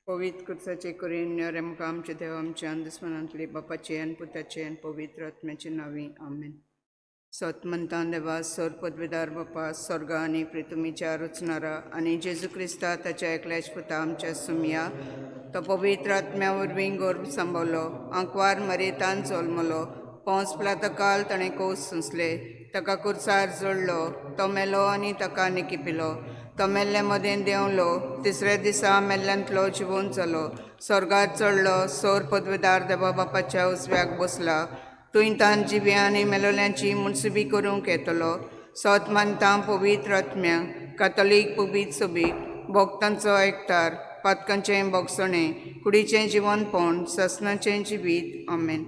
पवित्र कुर्साचे करीन आमकां आमच्या देव आमच्या दुस्मनांतली बापाचे आनी पुताचे आनी पवित्र आत्म्याचे नांवी आमेन. सत म्हणटा देवा सोर पदवेदार बापा स्वर्गा आनी पृथ्वीच्या रचणारा आनी जेजू क्रिस्ता ताच्या एकल्याच पुता आमच्या सुमया तो पवित्र आत्म्या वरवीं गर्भ सांबावलो आंकवार मरेतान जल्मलो पोंस प्लातकाल ताणें कोस सोंसले ताका कुर्सार जोडलो तो मेलो आनी ताका निकिपिलो तो मेल्ले मदें देंवलो तिसऱ्या दिसा मेल्ल्यांतलो जिवोन जालो स्वर्गार चडलो सोर पदवेदार देवा बापाच्या उजव्याक बसला थंय तान जिव्या आनी मेलोल्यांची मुनसुबी करूंक येतलो. सत मानता पवित्र आत्म्या कातोलीक पवित्र सोबीक भोक्तांचो एकतार पातकांचें भोगसणें कुडीचें जिवनपण ससनाचें जिवीत आमेन.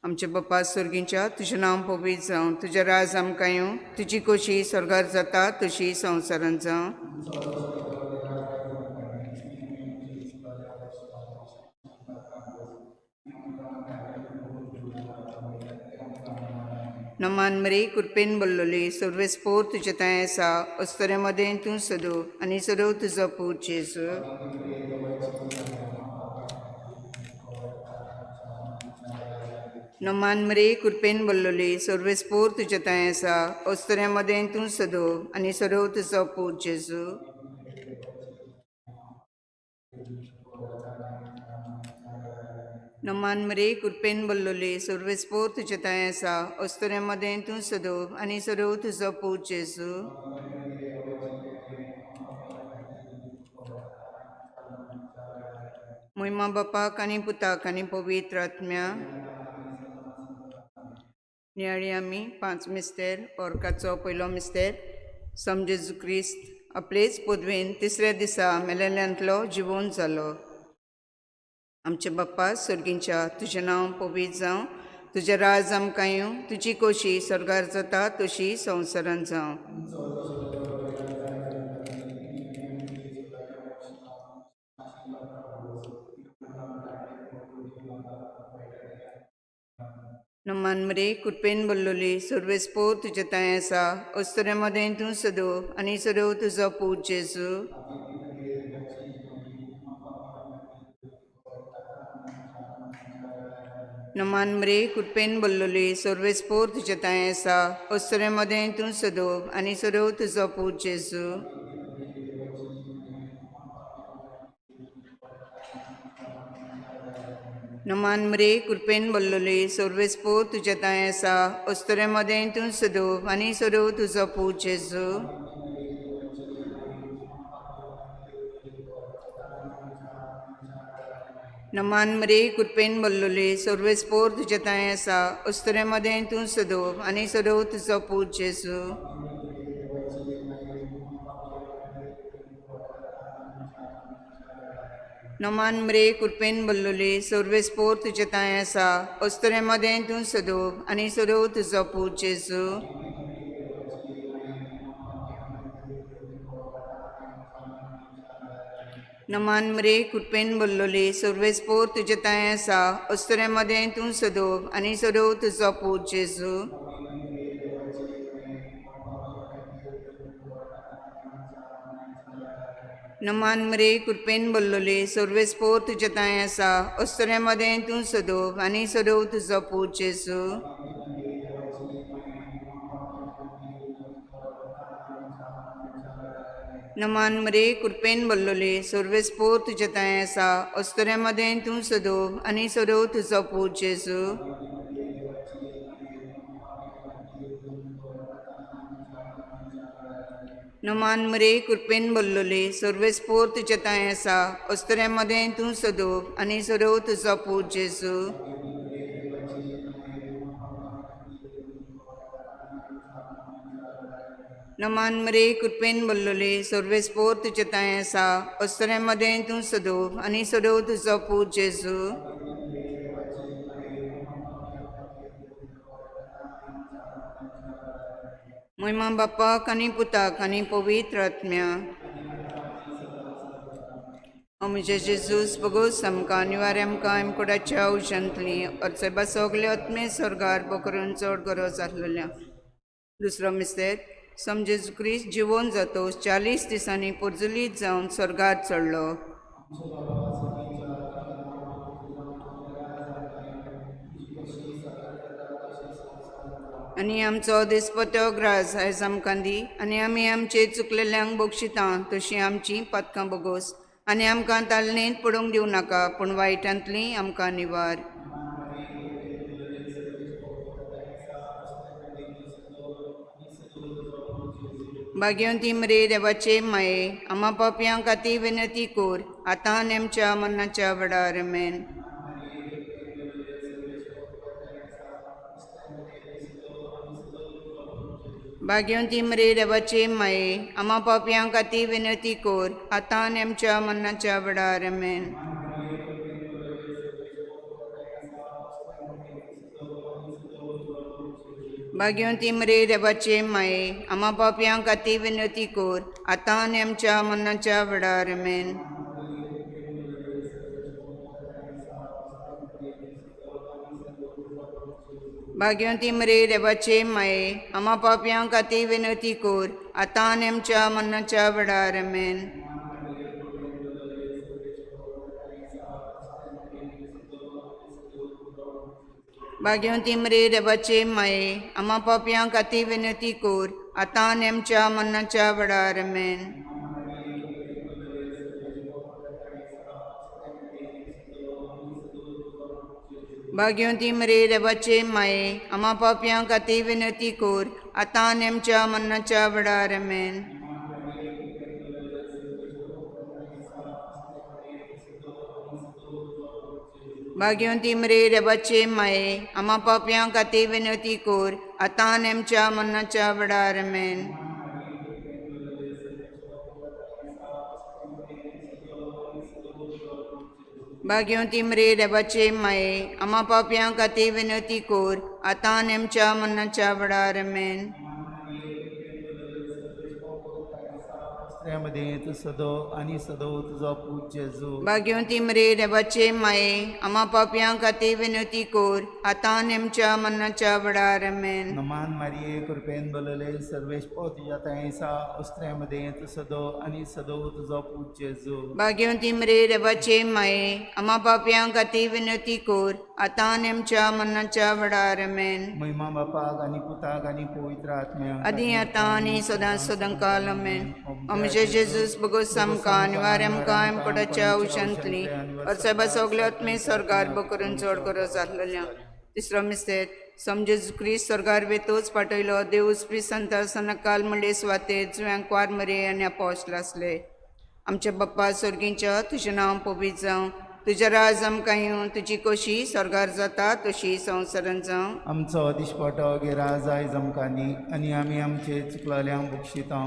आमच्या बापा स्वर्गीच्या तुजें नांव पवित्र जावं तुजें राज आमकां येवं तुजी खोशी स्वर्गार जाता तशी संवसारांत जावं. नमान मरी कृपेन बोल्लोली सर्वेस्पोर तुजे थंय आसा अस्तरे मदें तूं सदू आनी सदू तुजो पूत जेजू. नमान मरी कृपेन बोल्लोली सर्वेस्पोर तुजे थंय आसा अस्तरे मदें तूं सदू आनी सदू तुजो पूत जेजू. नमान मरी कृपेन बोल्लोली सर्वेस्पोर तुजे थंय आसा अस्तरे मदें तूं सदू आनी सदू तुजो पूत जेजू. मोहिमा बापाक आनी पुताक आनी पवित्र आत्म्या. नियाळी आमी 5 मिस्तेर ओर्काचो पयलो मिस्तेर सम जेजू क्रिस्त आपलेच पदवेन तिसऱ्या दिसा मेलेल्यांतलो जिवोन जालो. आमचे बाप्पा स्वर्गींच्या तुजें नांव पवित्र जावं तुजें राज आमकां येवं तुजी खोशी स्वर्गार जाता तशी संवसारांत जावं. नमान मरी कृपेन बोल्लोली सर्वेस्पोर तुजे थंय आसा अस्तरे मदें तूं सदू आनी सदू तुजो पूत जेजू. नमान मरी कृपेन बोल्लोली सर्वेस्पोर तुजे थंय आसा अस्तरे मदें तूं सदू आनी सदू तुजो पूत जेजू. नमान मरी कृपेन बोल्लोली सर्वेस्पोर तुजे थंय आसा अस्तरे मदें तूं सदू आनी सदू तुजो पूत जेजू. नमान मरी कृपेन बोल्लोली सर्वेस्पोर तुजे थंय आसा अस्तरे मदें तूं सदू आनी सदू तुजो पूत जेजू. नमान मरी कृपेन बोल्लोली सर्वेस्पोर तुजे थंय आसा अस्तरे मदें तूं सदू आनी सदू तुजो पूत जेजू. नमान मरी कृपेन बोल्लोली सर्वेस्पोर तुजे थंय आसा अस्तरे मदें तूं सदू आनी सदू तुजो पूत जेजू. नमान मरी कृपेन बोल्लोली सर्वेस्पोर तुजे थंय आसा अस्तरे मदें तूं सदू आनी सदू तुजो पूत जेजू. नमान मरी कृपेन बोल्लोली सर्वेस्पोर तुजे थंय आसा अस्तरे मदें तूं सदू आनी सदू तुजो पूत जेजू. नमान मरी कृपेन बोल्लोली सर्वेस्पोर तुजे थंय आसा अस्तरे मदें तूं सदू आनी सदू तुजो पूत जेजू. नमान मरी कृपेन बोल्लोली सर्वेस्पोर तुजे थंय आसा अस्तरे मदें तूं सदू आनी सदू तुजो पूत जेजू. मोहिमा बापाक आनी पुताक आनी पवित्र आत्म्या. म्हजे जेजूस बगोस आमकां अनिवार्य आमकां आमकोडाच्या उशांतली अर्चबा सगले आत्मे स्वर्गार बकरून चड गरज आसलेल्या. दुसरो मिस्तेर सम जेजू क्रिस्त जिवोन जातो 40 दिसांनी पोर्जुलीत जावन स्वर्गार चडलो. आनी आमचो दिसपतो ग्रास आयज आमकां दी आनी आमी आमचे चुकलेल्यांक बक्षिता तशी आमची पातकां बोगोस आनी आमकां तालनेंत पडूंक दिवं नाका पूण वायटांतली आमकां निवार. भाग्यवंती मरे देवाचे माये आमा पापयां खातीर विनंती कोर आतां आनी आमच्या मरणाच्या वेळार. आमेन. भाग्यवंती मरे देवाचे माये आमा पापयां खातीर विनंती कोर आतां आनी आमच्या मरणाच्या वेळार. आमेन. भाग्यवंती मरे देवाचे माये आमा पापयां खातीर विनंती कोर आतां आनी आमच्या मरणाच्या वेळार. आमेन. भाग्यवंती मरे देवाचे माये आमा पापयां खातीर विनंती कोर आतां आनी आमच्या मरणाच्या वेळार. आमेन. भाग्यवंती मरे देवाचे माये आमा पापयां खातीर विनंती कोर आतां आनी आमच्या मरणाच्या वेळार. आमेन. भाग्यवंती मरे देवाचे माये आमा पापयां खातीर विनंती कोर आतां आनी आमच्या मरणाच्या वेळार. आमेन. भाग्यवंती मरे देवाचे माये आमा पापयां खातीर विनंती कोर आतां आनी आमच्या मरणाच्या वेळार. आमेन. भाग्यवंती मरे देवाचे माये आमा पापयां खातीर विनंती कोर आतां आनी आमच्या मरणाच्या वेळार. आमेन. मदें सदो आनी सदो तुजो पूत जेजू. भाग्यवंती मरे देवाचे माये आमा पापयां खातीर विनंती कोर आतां आनी आमच्या मरणाच्या वेळार. आमेन. नमान मारिये कृपेन बोलले सर्वेश पो तुज्या तांयसा अस्त्र्या मदें सदो आनी सदो तुजो पूत जेजू. भाग्यवंती मरे देवाचे माये आमा पापयां खातीर विनंती कोर आतां आनी आमच्या मरणाच्या वेळार. आमेन. महिमा बापाक आनी पुताक आनी पवित्र आत्म्याक आदी आतां आनी सदां सदां काल. आमेन. आमचे जेजूस बगोस आमकां अनिवार्य आमकां आमकोटाच्या उशांतली और सगळे आत्मे स्वर्गार करून चड करो जाल्ल्या. तिसरो मिस्तेर समजेजू क्रिस्त स्वर्गार वेतोच पाठयलो देवूस प्रिसंत सनकाल म्हणले सुवातेर जुव्यांक क्वार मरे आनी अपोस्ल आसले. आमच्या बाप्पा स्वर्गींच्या तुजें नांव पवित्र जावं, तुजें राज आमकां येवं, तुजी कोशी स्वर्गार जाता तशी संवसारांत जावं. आमचो दिसपटो गेरा जाय आमकां दी आनी आमी आमचे चुकलेल्यांक बक्षिता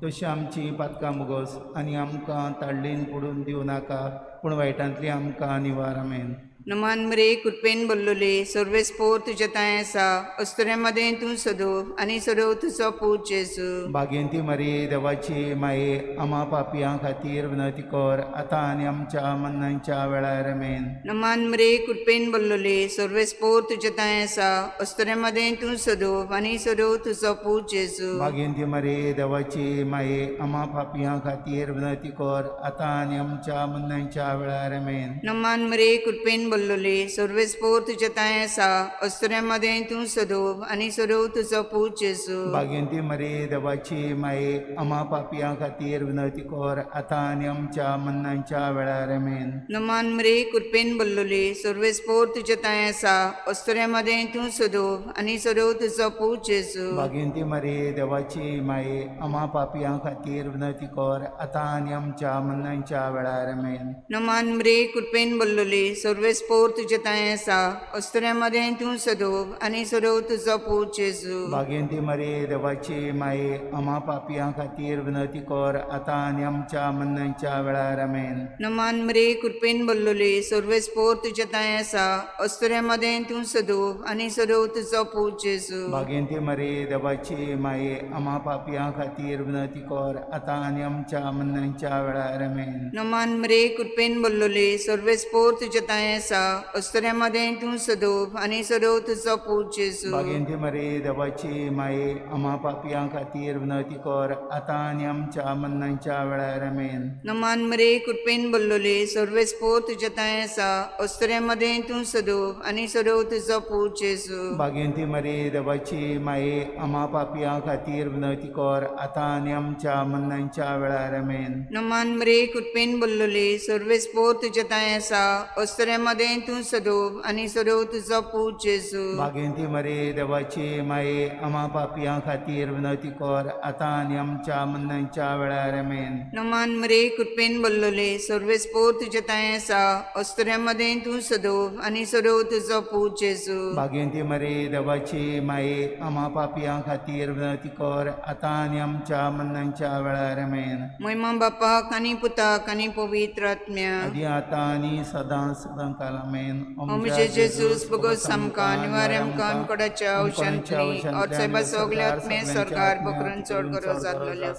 तशी आमची पातकां मुगोस आनी आमकां ताडलीन पडून दिवं नाका पूण वायटांतली आमकां निवार. आमेन. नमान मरे कृपेन बोल्लोले सर्वेस पोर तुज्या तांय आसा अस्तुऱ्यां मदें तूं सदो आनी सदो तुजो पूत जेजू. भाग्यंती मरे देवाची माये आमा पापयां खातीर विनंती कर आतां आनी आमच्या मरणाच्या वेळार. आमेन. नमान मरे कृपेन बोल्लोले सर्वेस पोर तुज्या तांय आसा अस्तुऱ्यां मदें तूं सदो आनी सदो तुजो पूत जेजू. भाग्यंती मरे देवाची माये आमा पापयां खातीर विनंती कर आतां आनी आमच्या मरणाच्या वेळार. आमेन. नमान मरे कृपेन बोल्लोले सर्वेस पोर तुज्या तांय आसा अस्तुऱ्यां मदें तूं सदो आनी सदो तुजो पूत जेजू. भाग्यंती मरे देवाची माये आमा पापयां खातीर विनंती कर आतां आनी आमच्या मरणाच्या वेळार. आमेन. नमान मरे कृपेन बोल्लोले सर्वेस पोर तुज्या तांय आसा अस्तुऱ्यां मदें तूं सदो आनी सदो तुजो पूत जेजू. भाग्यंती मरे देवाची माये आमा पापयां खातीर विनंती कर आतां आनी आमच्या मरणाच्या वेळार. आमेन. नमान मरे कृपेन बोल्लोले सर्वेस पोर तुज्या तांय आसा अस्तुऱ्यां मदें तूं सदो आनी सदो तुजो पूत जेजू. भाग्यंती मरे देवाची माये आमा पापयां खातीर विनंती कर आतां आनी आमच्या मरणाच्या वेळार. आमेन. नमान मरे कृपेन बोल्लोले सर्वेस पोर तुज्या तांय आसा अस्तुऱ्यां मदें तूं सदो आनी सदो तुजो पूत जेजू. भाग्यंती मरे देवाची माये आमा पापयां खातीर विनंती कर आतां आनी आमच्या मरणाच्या वेळार. आमेन. नमान मरे कृपेन बोल्लोले सर्वेस पोर तुज्या तांय आसा आसा, अस्तुऱ्यां मदें तूं सदोप आनी सदोव तुजो पूत जेजू। बागेंती मरे देवाची माये आमा पापयां खातीर विनवती कर आतां आनी आमच्या मरणाच्या वेळार आमेन। नमान मरे कृपेन भरलोली, सर्वेस्पोर तुज्या तांय आसा, अस्तुऱ्यां मदें तूं सदोप आनी सदोव तुजो पूत जेजू। बागेंती मरे देवाची माये आमा पापयां खातीर विनवती कर आतां आनी आमच्या मरणाच्या वेळार आमेन। नमान मरे कृपेन भरलोली, सर्वेस्पोर तुज्या तांय आसा, अस्तुऱ्यां मदें तूं सदोप आनी सदोव तुजो पूत जेजू। बागेंती मरे देवाची माये आमा पापयां खातीर विनवती कर आतां आनी आमच्या मरणाच्या वेळार आमेन। नमान मरे कृपेन भरलोली, सर्वेस्पोर तुज्या तांय आसा, अस्तुऱ्यां मदें तूं सदोप आनी सदोव तुजो पूत जेजू। बागेंती मरे देवाची माये आमा पापयां खातीर विनवती कर आतां आनी आमच्या मरणाच्या वेळार आमेन। महिमा बापाक आनी पुताक आनी पवित्र आत्म्याक, आदी आतां आनी सदां सदां काल आमेन। म्हजे जेजूस भोगोस आमकां निवार आमकां कोडाच्या औशांतली और सायबा सगल्या आत्मे सरकार बकरून चड गरज जातलेल्या।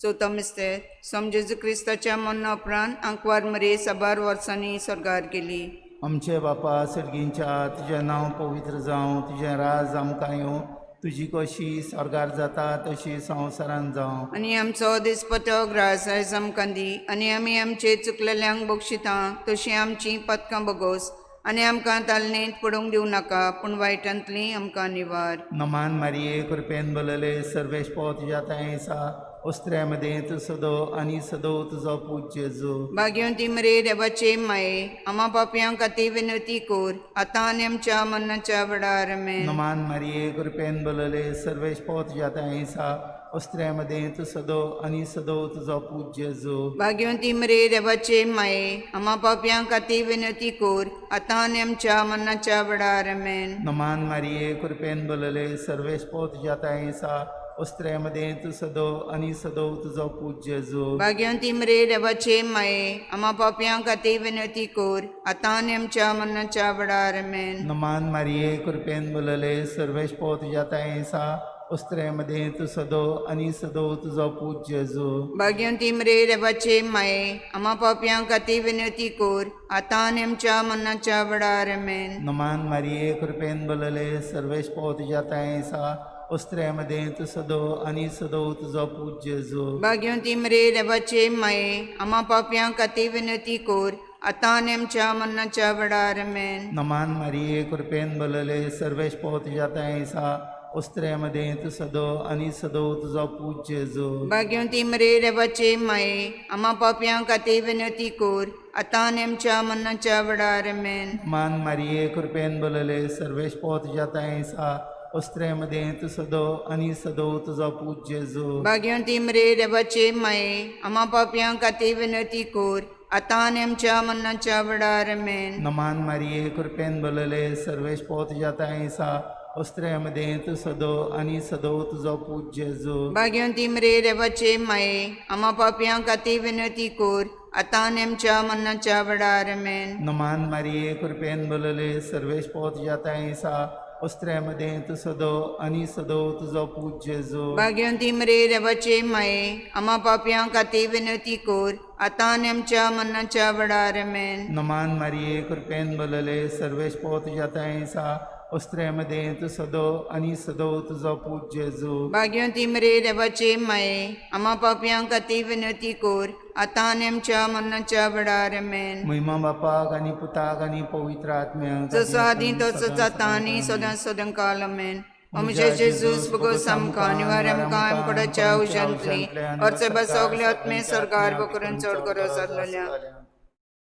चवथो मिस्तेर सम जेजू क्रिस्ताच्या मरणा उपरांत आंकवार मरे साबार वर्सांनी सरकार केली। आमचे बापा सर्गींच्या, तुजें नांव पवित्र जावं, तुजें राज आमकां येवं, तुजी कशी स्वर्गार जाता तशी संवसारान जावं। आनी आमचो दिसपटो ग्रास आयज आमकां दी आनी आमी आमचे चुकलेल्यांक बक्षिता तशी आमची पदकां बगोस आनी आमकां तालनेंत पडूंक दिवं नाका पूण वायटांतली आमकां निवार। नमान मारिये कृपेन भरलेले, सर्वेस्पोर तुज्या तांय आसा, अस्त्र्या मदें तूं सदो आनी सदो तुजो पूत जेजू। भाग्यवंती मरे देवाचे माये आमा पापयां खातीर विनवती कर आतां आनी आमच्या मरणाच्या वेळार आमेन। नमान मारिये कृपेन भरलेले, सर्वेस्पोर तुज्या तांय आसा, अस्त्र्या मदें तूं सदो आनी सदो तुजो पूत जेजू। भाग्यवंती मरे देवाचे माये आमा पापयां खातीर विनवती कर आतां आनी आमच्या मरणाच्या वेळार आमेन। नमान मारिये कृपेन भरलेले, सर्वेस्पोर तुज्या तांय आसा, अस्त्र्या मदें तूं सदो आनी सदो तुजो पूत जेजू। भाग्यवंती मरे देवाचे माये आमा पापयां खातीर विनवती कर आतां आनी आमच्या मरणाच्या वेळार आमेन। नमान मारिये कृपेन भरलेले, सर्वेस्पोर तुज्या तांय आसा, अस्त्र्या मदें तूं सदो आनी सदो तुजो पूत जेजू। भाग्यवंती मरे देवाचे माये आमा पापयां खातीर विनवती कर आतां आनी आमच्या मरणाच्या वेळार आमेन। नमान मारिये कृपेन भरलेले, सर्वेस्पोर तुज्या तांय आसा, अस्त्र्या मदें तूं सदो आनी सदो तुजो पूत जेजू। भाग्यवंती मरे देवाचे माये आमा पापयां खातीर विनवती कर आतां आनी आमच्या मरणाच्या वेळार आमेन। नमान मारिये कृपेन भरलेले, सर्वेस्पोर तुज्या तांय आसा, अस्त्र्या मदें तूं सदो आनी सदो तुजो पूत जेजू। भाग्यवंती मरे देवाचे माये आमा पापयां खातीर विनवती कर आतां आनी आमच्या मरणाच्या वेळार आमेन। मान मारिये कृपेन भरलेले, सर्वेस्पोर तुज्या तांय आसा, अस्त्र्या मदें तूं सदो आनी सदो तुजो पूत जेजू। भाग्यवंती मरे देवाचे माये आमा पापयां खातीर विनवती कर आतां आनी आमच्या मरणाच्या वेळार आमेन। नमान मारिये कृपेन भरलेले, सर्वेस्पोर तुज्या तांय आसा, अस्त्र्या मदें तूं सदो आनी सदो तुजो पूत जेजू। भाग्यवंती मरे देवाचे माये आमा पापयां खातीर विनवती कर आतां आनी आमच्या मरणाच्या वेळार आमेन। नमान मारिये कृपेन भरलेले, सर्वेस्पोर तुज्या तांय आसा, अस्त्र्या मदें तूं सदो आनी सदो तुजो पूत जेजू। भाग्यवंती मरे देवाचे माये आमा पापयां खातीर विनवती कर आतां आनी आमच्या मरणाच्या वेळार आमेन। नमान मारिये कृपेन भरलेले, सर्वेस्पोर तुज्या तांय आसा, अस्त्र्या मदें तूं सदो आनी सदो तुजो पूत जेजू। भाग्यवंती मरे देवाचे माये आमा पापयां खातीर विनवती कर आतां आनी आमच्या मरणाच्या वेळार आमेन। महिमा बापाक आनी पुताक आनी पवित्र आत्म्याक, जसो आदीं तसोच आतां आनी सदां सदां काल आमेन। म्हजे जेजूस भोगोस आमकां निवार आमकां आमकोडाच्या उशांतली और सायबा सगल्या आत्मे सरकार बकरून चड गरज जातलेल्या।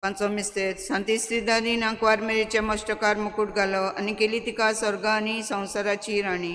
पांचवो मिस्तेर सांतिस्तिदादीन आंकवार मेरेच्या मश्टकार मुकूट घालो आनी केली तिका स्वर्ग आनी संवसाराची राणी।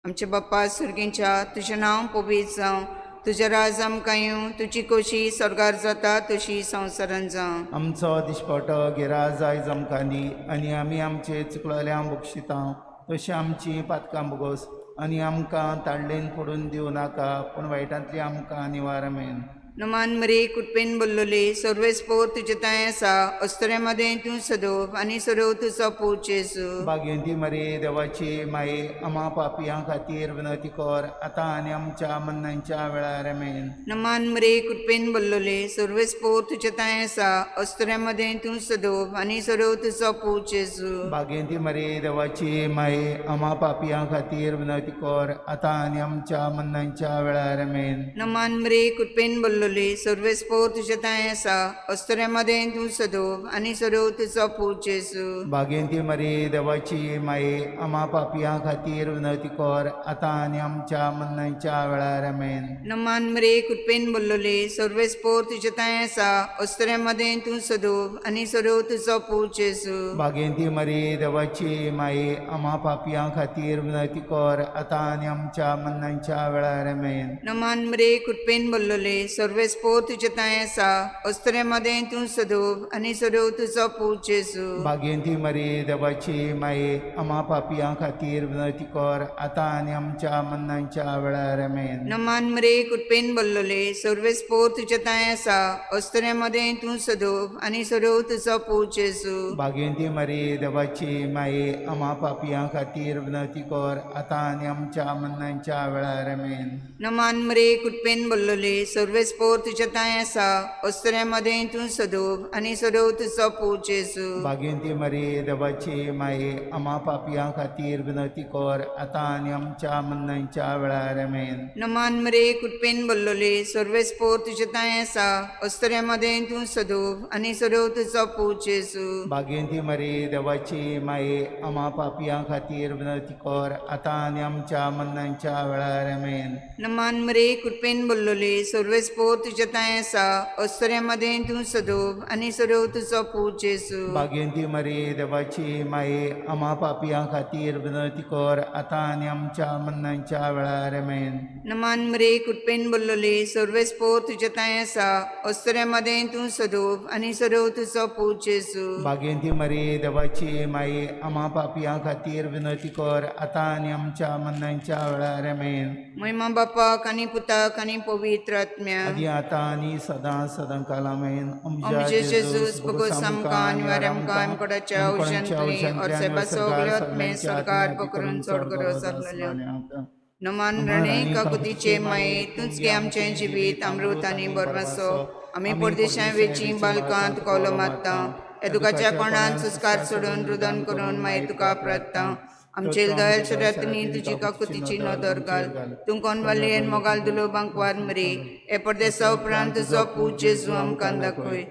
आमचे बाप्पा सर्गींच्या, तुजें नांव पवित्र जावं, तुजें राज आमकां येवं, तुजी खोशी स्वर्गार जाता तशी संवसारान जावं। आमचो दिसपटो गिराज आयज आमकां दी आनी आमी आमचे चुकलेल्यांक बक्षिता तशी आमची पातकां भोगोस आनी आमकां ताडलेन पडून दिवं नाका पूण वायटांतली आमकां निवार आमेन। नमान मरे कृपेन बोल्लोले सर्वेस्पोर तुजे तांय आसा अस्तुऱ्यां मदें तूं सदोव आनी सदोव तुजो पूत जेजू. भाग्यवंती मरे देवाची माये आमा पापयां खातीर विनंती कर आतां आनी आमच्या मरणाच्या वेळार. आमेन. नमान मरे कृपेन बोल्लोले सर्वेस्पोर तुजे तांय आसा अस्तुऱ्यां मदें तूं सदोव आनी सदोव तुजो पूत जेजू. भाग्यवंती मरे देवाची माये आमा पापयां खातीर विनंती कर आतां आनी आमच्या मरणाच्या वेळार. आमेन. नमान मरे कृपेन बोल्लोले सर्वेस्पोर तुजे तांय आसा अस्तुऱ्यां मदें तूं सदोव आनी सदोव तुजो पूत जेजू. भाग्यवंती मरे देवाची माये आमा पापयां खातीर विनंती कर आतां आनी आमच्या मरणाच्या वेळार. आमेन. नमान मरे कृपेन बोल्लोले सर्वेस्पोर तुजे तांय आसा अस्तुऱ्यां मदें तूं सदोव आनी सदोव तुजो पूत जेजू. भाग्यवंती मरे देवाची माये आमा पापयां खातीर विनंती कर आतां आनी आमच्या मरणाच्या वेळार. आमेन. नमान मरे कृपेन बोल्लोले सर्वेस्पोर तुजे तांय आसा अस्तुऱ्यां मदें तूं सदोव आनी सदोव तुजो पूत जेजू. भाग्यवंती मरे देवाची माये आमा पापयां खातीर विनंती कर आतां आनी आमच्या मरणाच्या वेळार. आमेन. नमान मरे कृपेन बोल्लोले सर्वेस्पोर तुजे तांय आसा अस्तुऱ्यां मदें तूं सदोव आनी सदोव तुजो पूत जेजू. भाग्यवंती मरे देवाची माये आमा पापयां खातीर विनंती कर आतां आनी आमच्या मरणाच्या वेळार. आमेन. नमान मरे कृपेन बोल्लोले सर्वेस्पोर तुजे तांय आसा अस्तुऱ्यां मदें तूं सदोव आनी सदोव तुजो पूत जेजू. भाग्यवंती मरे देवाची माये आमा पापयां खातीर विनंती कर आतां आनी आमच्या मरणाच्या वेळार. आमेन. नमान मरे कृपेन बोल्लोले सर्वेस्पोर तुजे तांय आसा अस्तुऱ्यां मदें तूं सदोव आनी सदोव तुजो पूत जेजू. भाग्यवंती मरे देवाची माये आमा पापयां खातीर विनंती कर आतां आनी आमच्या मरणाच्या वेळार. आमेन. नमान मरे कृपेन बोल्लोले सर्वेस्पोर तुजे तांय आसा अस्तुऱ्यां मदें तूं सदोव आनी सदोव तुजो पूत जेजू. भाग्यवंती मरे देवाची माये आमा पापयां खातीर विनंती कर आतां आनी आमच्या मरणाच्या वेळार. आमेन. नमान मरे कृपेन बोल्लोले सर्वेस्पोर तुजे तांय आसा अस्तुऱ्यां मदें तूं सदोव आनी सदोव तुजो पूत जेजू. भाग्यवंती मरे देवाची माये आमा पापयां खातीर विनंती कर आतां आनी आमच्या मरणाच्या वेळार. आमेन. महिमा बापाक आनी पुताक आनी पवित्र आत्म्याक आदी आतां आनी सदां सदां काल. आमेन. आमचे जेजूस भोगोस आमकां आनी वारे आमकां आमकोडाच्या औशांतली और सगळ्यो आत्मे सरकार पकरून चड गरज आसलेल्यो. नमान राणे काकुतीचे माये तूंच गे आमचें जिवीत अमृत आनी बरमासो. आमी परदेशां वेची बालकांत कोलो मारता एदुकाच्या कोणान संस्कार सोडून रुदन करून मागीर तुका प्रार्थना. आमचे दयाल शरातनी तुजी काकुतीची नदर घाल तूं कोनवाली मोगाल दुलो बांकवार मरे हे परदेसा उपरांत तुजो पूत जेजू आमकां दाखय.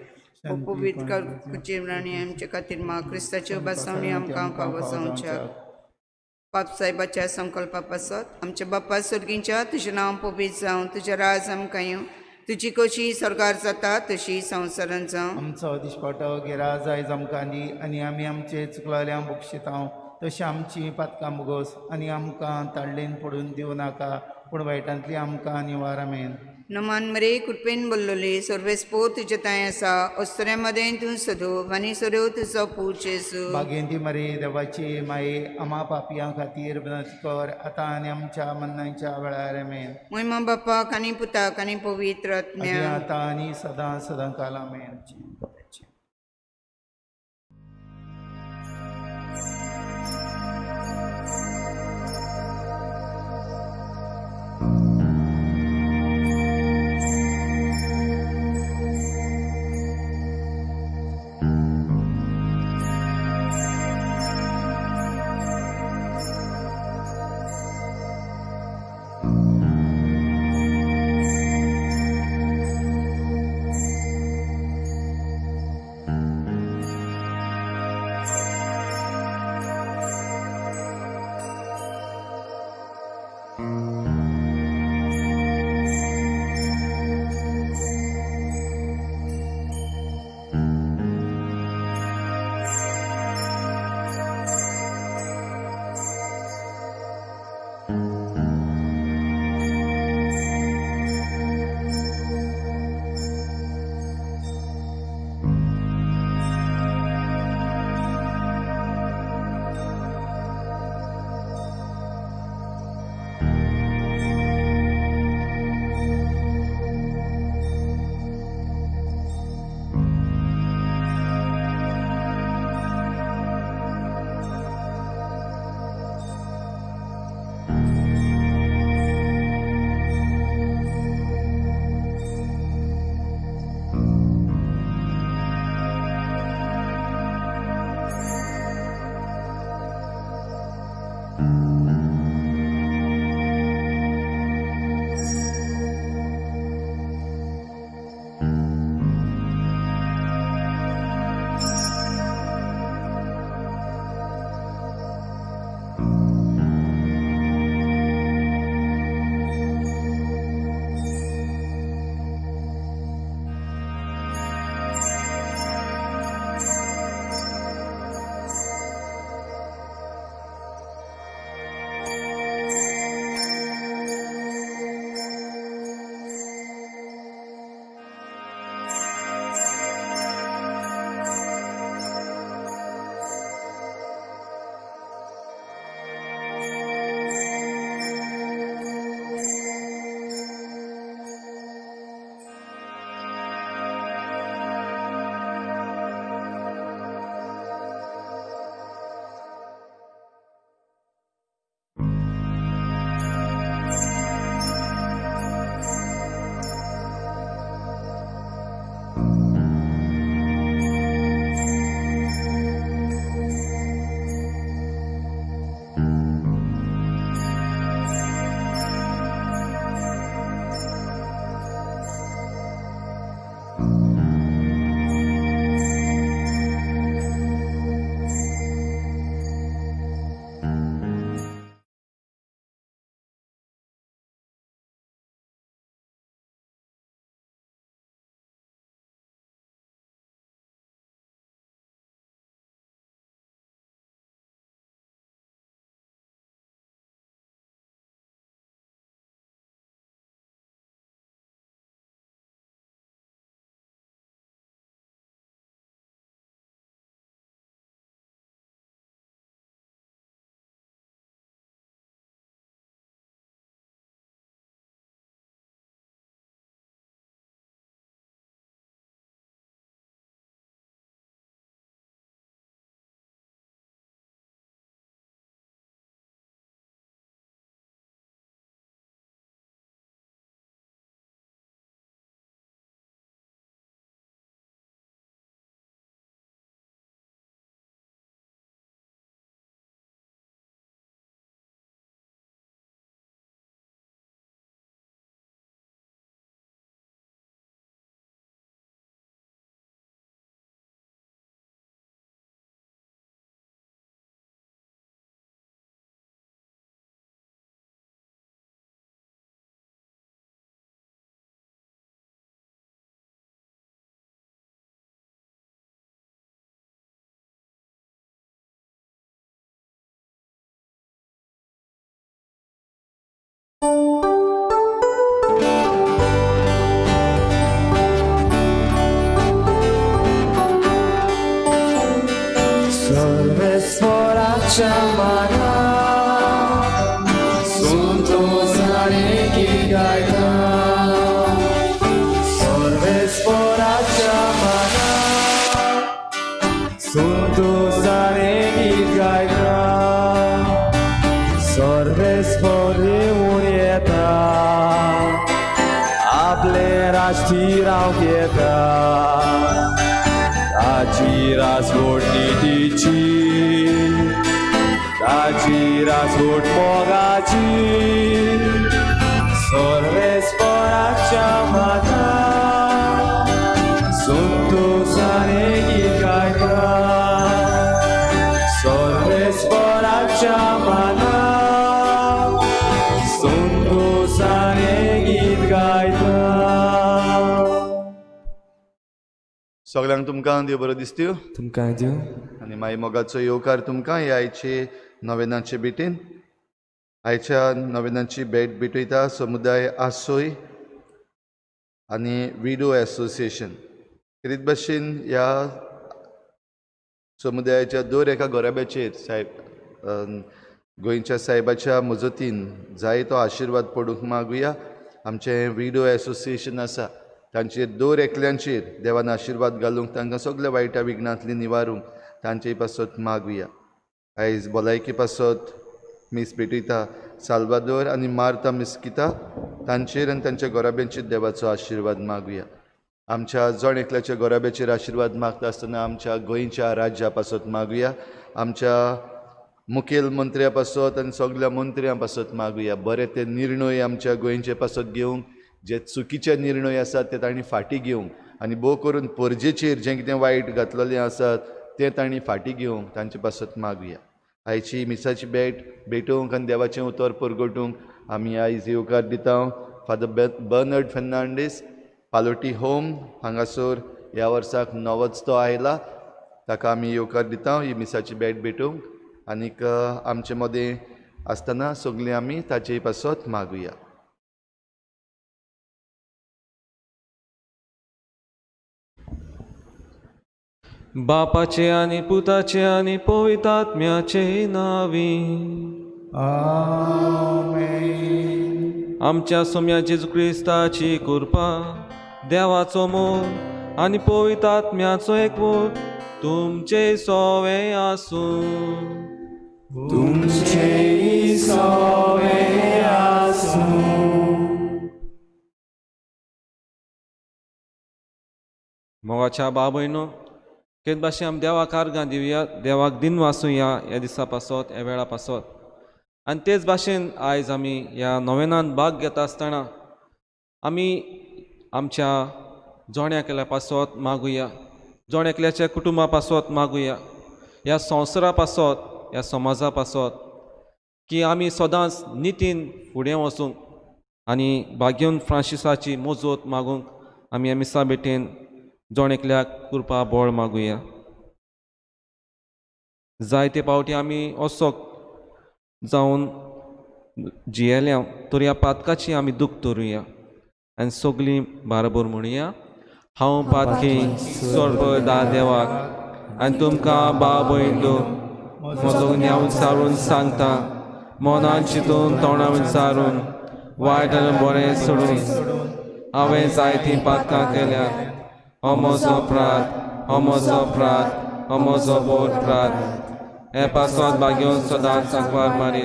पवित्र काकुची राणी आमचे खातीर मा क्रिस्ताच्यो बासावणी आमकां फावो जावच्याक. पाप साहेबाच्या संकल्पा पासत आमच्या बापा सर्गींच्या तुजें नांव पवित्र जावं, तुजें राज आमकां येवं, तुजी कशी सरकार जाता तशी संवसारान जावं. आमचो दिसपटो गिरा जायज आमकां दी आनी आमी आमचे चुकलेल्यांक बक्षितांव तशें आमची पातकां मुगोस आनी आमकां ताडलेन पडून दिवं नाका पूण वायटांतली आमकां निवार. आमेन. नमान मरे कृपेन बोल्लोले सर्वेस्पोर तुजे तांय आसा अस्तुऱ्यां मदें तूं सदोव आनी सदोव तुजो पूत जेजू. भाग्यवंती मरे देवाची माये आमा पापयां खातीर विनंती कर आतां आनी आमच्या मरणाच्या वेळार. आमेन. महिमा बापाक आनी पुताक आनी पवित्र आत्म्याक आतां आनी सदां सदां काल. आमेन. सर्वेस्पराच्या माना संतोषाने गीत गायता. सर्वेस्पराच्या माना संतोषाने गीत गायता. सर्वेस्पर येवन येता, आपले राष्ट्रांक येता. ताची रासवट नितीची, ताची रासवट मोगाची. सर्वेस्पराच्या माता संतोषाने गीत गायता. सर्वेस्पराच्या माना संतोषाने गीत गायता. सगळ्यांक तुमकां देव बरो दिसत्यो. तुमकां देव. आनी मागीर मोगाचो येवकार तुमकां हे आयचे नवेनाचे भेटीन. आयच्या नवेनाची भेट भेटयता समुदाय आसोय आनी विडो एसोसिएशन. रीत भाशेन ह्या समुदायाच्या दर एका घराब्याचेर सायब गोंयच्या सायबाच्या मजतीन जायतो आशिर्वाद पडूंक मागुया. आमचें विडो एसोसिएशन आसा तांचेर दर एकल्यांचेर देवान आशिर्वाद घालूंक, तांकां सगल्या वायटा विघ्नांतली निवारूंक तांचे पासत मागुया. आयज भलायकी पासत मीस भेटयता साल्वादोर आनी मार्ता मिस्किता तांचेर आनी तांच्या घराब्यांचेर देवाचो आशिर्वाद मागुया. आमच्या जण एकल्याच्या घराब्याचेर आशिर्वाद मागता आसतना आमच्या गोंयच्या राज्या पासत मागुया. आमच्या मुखेल मंत्र्या पासत आनी सगल्या मंत्र्यां पासत मागुया. बरे ते निर्णय आमच्या गोंयचे पासत घेवंक, जे चुकीचे निर्णय आसात ते तांणी फाटीं घेवंक आनी भोव करून परजेचेर जें कितें वायट घातलेलें आसात तें तांणी फाटीं घेवंक तांचे पासत मागुया. आयची मिसाची भेट भेटोवंक आनी देवाचें उतर परगटूंक आमी आयज येवकार दिता फादर बर्नर्ड फेर्नांडीस, पालोटी होम हांगासर ह्या वर्साक नवोच तो आयला, ताका आमी येवकार दिता ही मिसाची भेट भेटोवंक. आनीक आमचे मदें आसतना सगळीं आमी ताचे पासत मागुया. बापाचे आनी पुताचे आनी पवित्र आत्म्याचे नांवी आमेन. आमच्या सोम्या जेजू क्रिस्ताची कृपा, देवाचो मोग आनी पवित्र आत्म्याचो एकवट तुमचे सोवे आसूं. तुमचे सोवे आसूं. मोगाच्या बाबयनो, केद भाशेन आमी देवाक आर्गां दिवया, देवाक दिन वासूया ह्या दिसा पासत, ह्या वेळा पासत. आनी तेच भाशेन आयज आमी ह्या नोवेनान भाग घेता आसतना आमी आमच्या जोण एकल्या पासत मागुया, जोण एकल्याच्या कुटुंबा पासत मागुया, ह्या संवसारा पासत, ह्या समाजा पासत, की आमी सदांच नितीन फुडें वचूंक आनी भाग्यवन फ्रांसिसाची मजत मागूंक आमी ह्या मिसा भेटेन जोण एकल्याक कृपा बळ मागुया. जायते पावटी आमी असो जावन जियेल्या तर ह्या पातकाची आमी दूख धरुया आनी सगळीं बाराबर म्हणुया, हांव पातकी सर्व देवाक आनी तुमकां बाबयलो म्हजो न्याव सारून सांगता, मनान चिंतून तोंडा विचारून वायट आनी बरें सोडून हांवें जायतीं पातकां केल्या. हो म्हजो अपराध, हो म्हजो अपराध, हो म्हजो बोर अपराध. हे पासत भाग्योन सदांच सांकवार मारी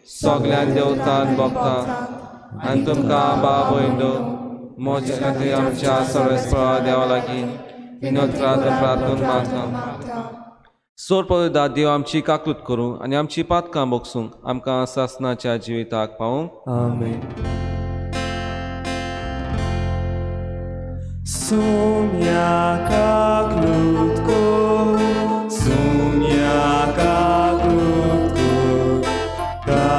सगळ्यान देवतान भोगता आनी तुमकां बाबयलो म्हजे खातीर आमच्या सर्वेस्परा देवा लागीं विनोद प्रार्थना मागता. सोर देव आमची काकूत करूं आनी आमची पातकां भोगसूंक आमकां सासनाच्या जिविताक पावूंक. आमेन. Sumia kaklutko, sumia kaklutko, kaklutko.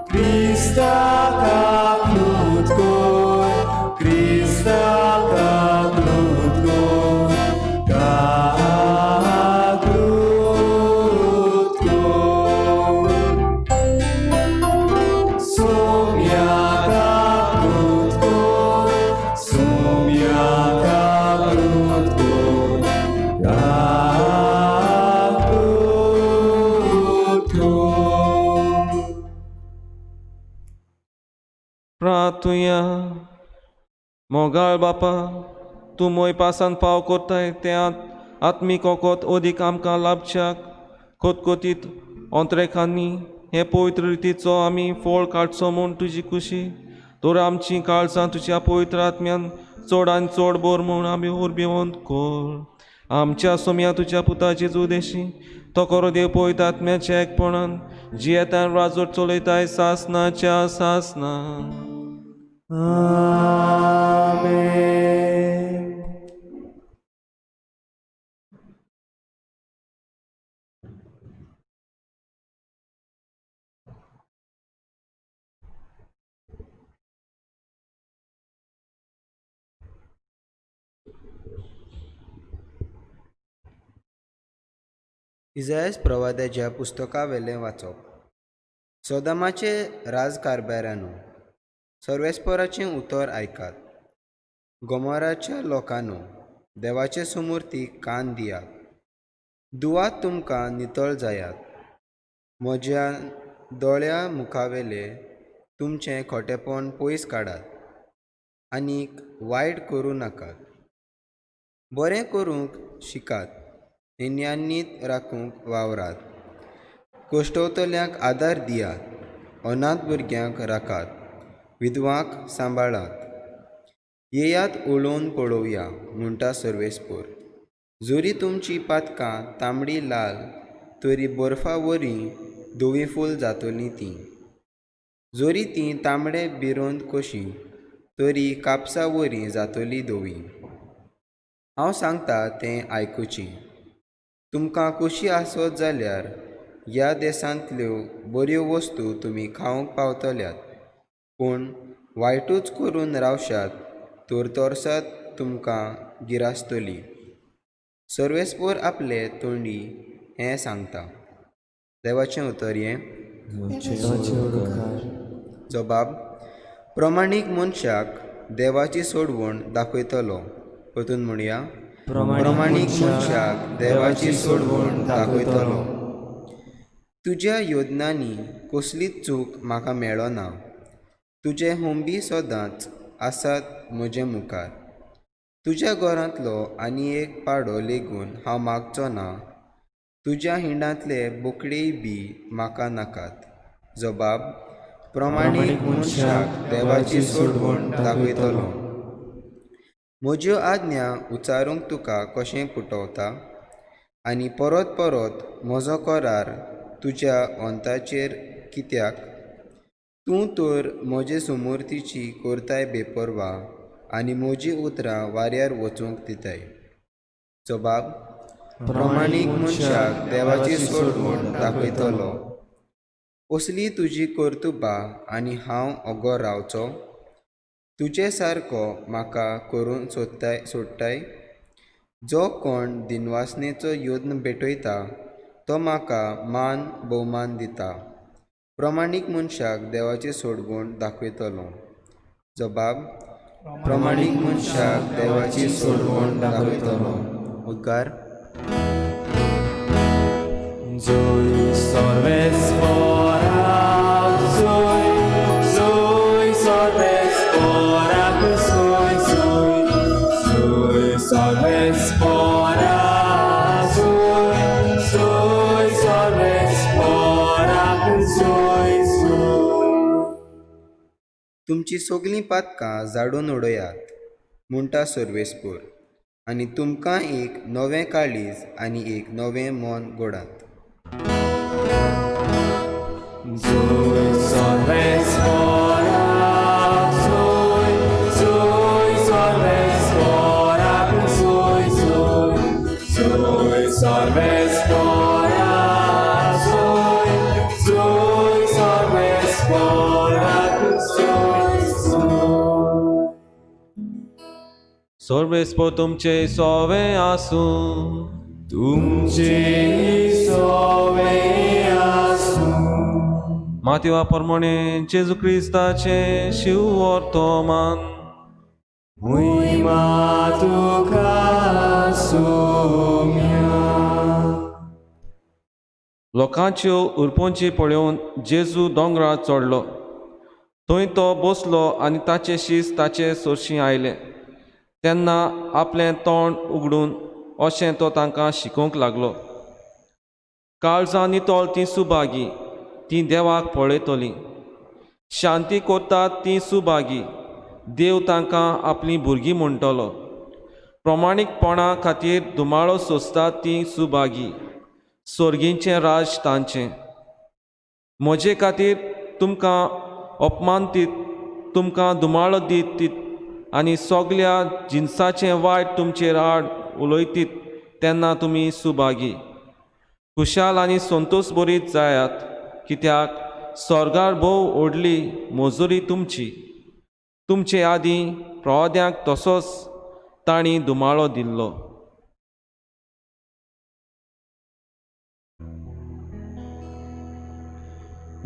Krista kaklutko, Krista kaklutko, kaklutko. Sumia प्रार्थुया. मोगाळ बापा, तूं मोय पासान फाव कोत्ताय तें आत्मीक ओकोत अदीक आमकां लाभच्याक खोतखोतीत ओंत्रेखांनी हे पवित्र रितीचो आमी फोळ काडचो म्हूण तुजी खुशी तर आमची काळजां तुज्या पवित्र आत्म्यान चड आनी चड बोर म्हूण आमी उर्बेवंत कर. आमच्या सोम्या तुज्या पुता जेजू देशी तो करो देव पवित्र आत्म्याच्या एकपणान जियेतान राजवट चलयताय सासनाच्या सासना. आमेन. इजायस प्रवाद्याच्या पुस्तकावेलें वाचप. सोदामाचे राजकारभारानू, सर्वेस्पराचें उतर आयकात. गोमोराच्या लोकांनो, देवाचे सुमूर्तीक कान दियात. दुवात तुमकां नितळ जायात. म्हज्या दोळ्या मुखावेलें तुमचें खोटेपण पयस काडात आनीक वायट करूं नाकात. बरें करूंक शिकात, निन्यानीत राखूंक वावरात. कश्टवतल्यांक आदार दियात, अनाथ भुरग्यांक राखात, विधवांक सांबाळात. येयात उलोवन पळोवया, म्हणटा सर्वेस्पोर. जरी तुमची पातकां तांबडी लाल तरी बर्फा वरी धवी फूल जातलीं तीं. जरी तीं तांबडे बिरोंद कशीं तरी कापसा वरी जातली धवी. हांव सांगता तें आयकुचें. तुमकां खोशी आसत जाल्यार ह्या देशांतल्यो बऱ्यो वस्तू तुमी खावंक पावतल्यात, पूण वायटूच करून रावशात तर तोरसात तुमकां गिरासतली. सर्वेस्पोर आपले तोंडी हें सांगता. देवाचें उतर हें. जबाब. प्रमाणीक मनशाक देवाची सोडवण दाखयतलो. परतून म्हणया, प्रमाणीक मनशाक देवाची सोडवण दाखयतलो. तुज्या योजनांनी कसलीच चूक म्हाका मेळना. तुजे होंबी सदांच आसात म्हजे मुखार. तुज्या घरांतलो आनी एक पाडो लेगून हांव मागचो ना. तुज्या हिंडांतले बोकडेय बी म्हाका नाकात. जबाब. प्रमाणीक मनशाक देवाची सोडवण दाखयतलो. म्हज्यो आज्ञा उच्चारूंक तुका कशें पुटवता आनी परत परत म्हजो करार तुज्या ओंताचेर कित्याक? तूं तर म्हजे सुमूर्तीची करताय बेपर्वा आनी म्हजीं उतरां वाऱ्यार वचूंक दिताय. जबाब. प्रमाणीक मनशाक देवाची सोडवण दाखयतलो. असली तुजी कर्तुबां आनी हांव ओगो रावचो? तुजे सारको म्हाका करून सोदताय सोडटाय? जो कोण दिनवासनेचो यत्न भेटयता तो म्हाका मान भोवमान दिता. प्रमाणीक मनशाक देवाची सोडवण दाखयतलो. जबाब. प्रमाणीक मनशाक देवाची सोडवण दाखयतलो. उद्गार. जोय सर्वेस्पोराक जोय, जोय सर्वेस्पोराक जोय, जोय, जोय सर्वेस्पोराक जोय, जोय सर्वेस्पोराक जोय, जोय. तुमची सगलीं पातकां जाडून उडयात, म्हणटा सर्वेस्पोर, आनी तुमकां एक नवें काळीज आनी एक नवें मन घडात. जोय सर्वेस्पोराक जोय, जोय सर्वेस्पोराक जोय, जोय, जोय सर्वेस्पोराक जोय, जोय सर्वेस्पोराक जोय, जोय. सर्वेस्पोर तुमचे सोवे आसूं. तुमचे सोवे आसूं. मातेवा प्रमाणे जेजू क्रिस्ताचें शिव वर्तमान. मोहिमा तुका सोम्या. लोकांच्यो उरपोंची पळोवन जेजू दोंगरार चडलो. थंय तो बसलो आनी ताचे शीस ताचे सोरशीं आयले. तेन्ना आपलें तोंड उगडून अशें तो तांकां शिकोवंक लागलो. काळजां नितळ तीं सुभागी, तीं देवाक पळयतलीं. शांती करतात तीं सुभागी, देव तांकां आपलीं भुरगीं म्हणटलो. प्रमाणीकपणा खातीर धुमाळो सोंसतात तीं सुभागी, सोर्गींचें राज तांचें. म्हजे खातीर तुमकां अपमान दीत, तुमकां धुमाळो दीत आनी सगल्या जिनसाचें वायट तुमचेर आड उलयतीत तेन्ना तुमी सुभागी. खुशाल आनी संतोश बरीत जायात, कित्याक स्वर्गार भोव व्हडली मजुरी तुमची. तुमचे आदीं प्रवाद्यांक तसोच तांणी धुमाळो दिल्लो.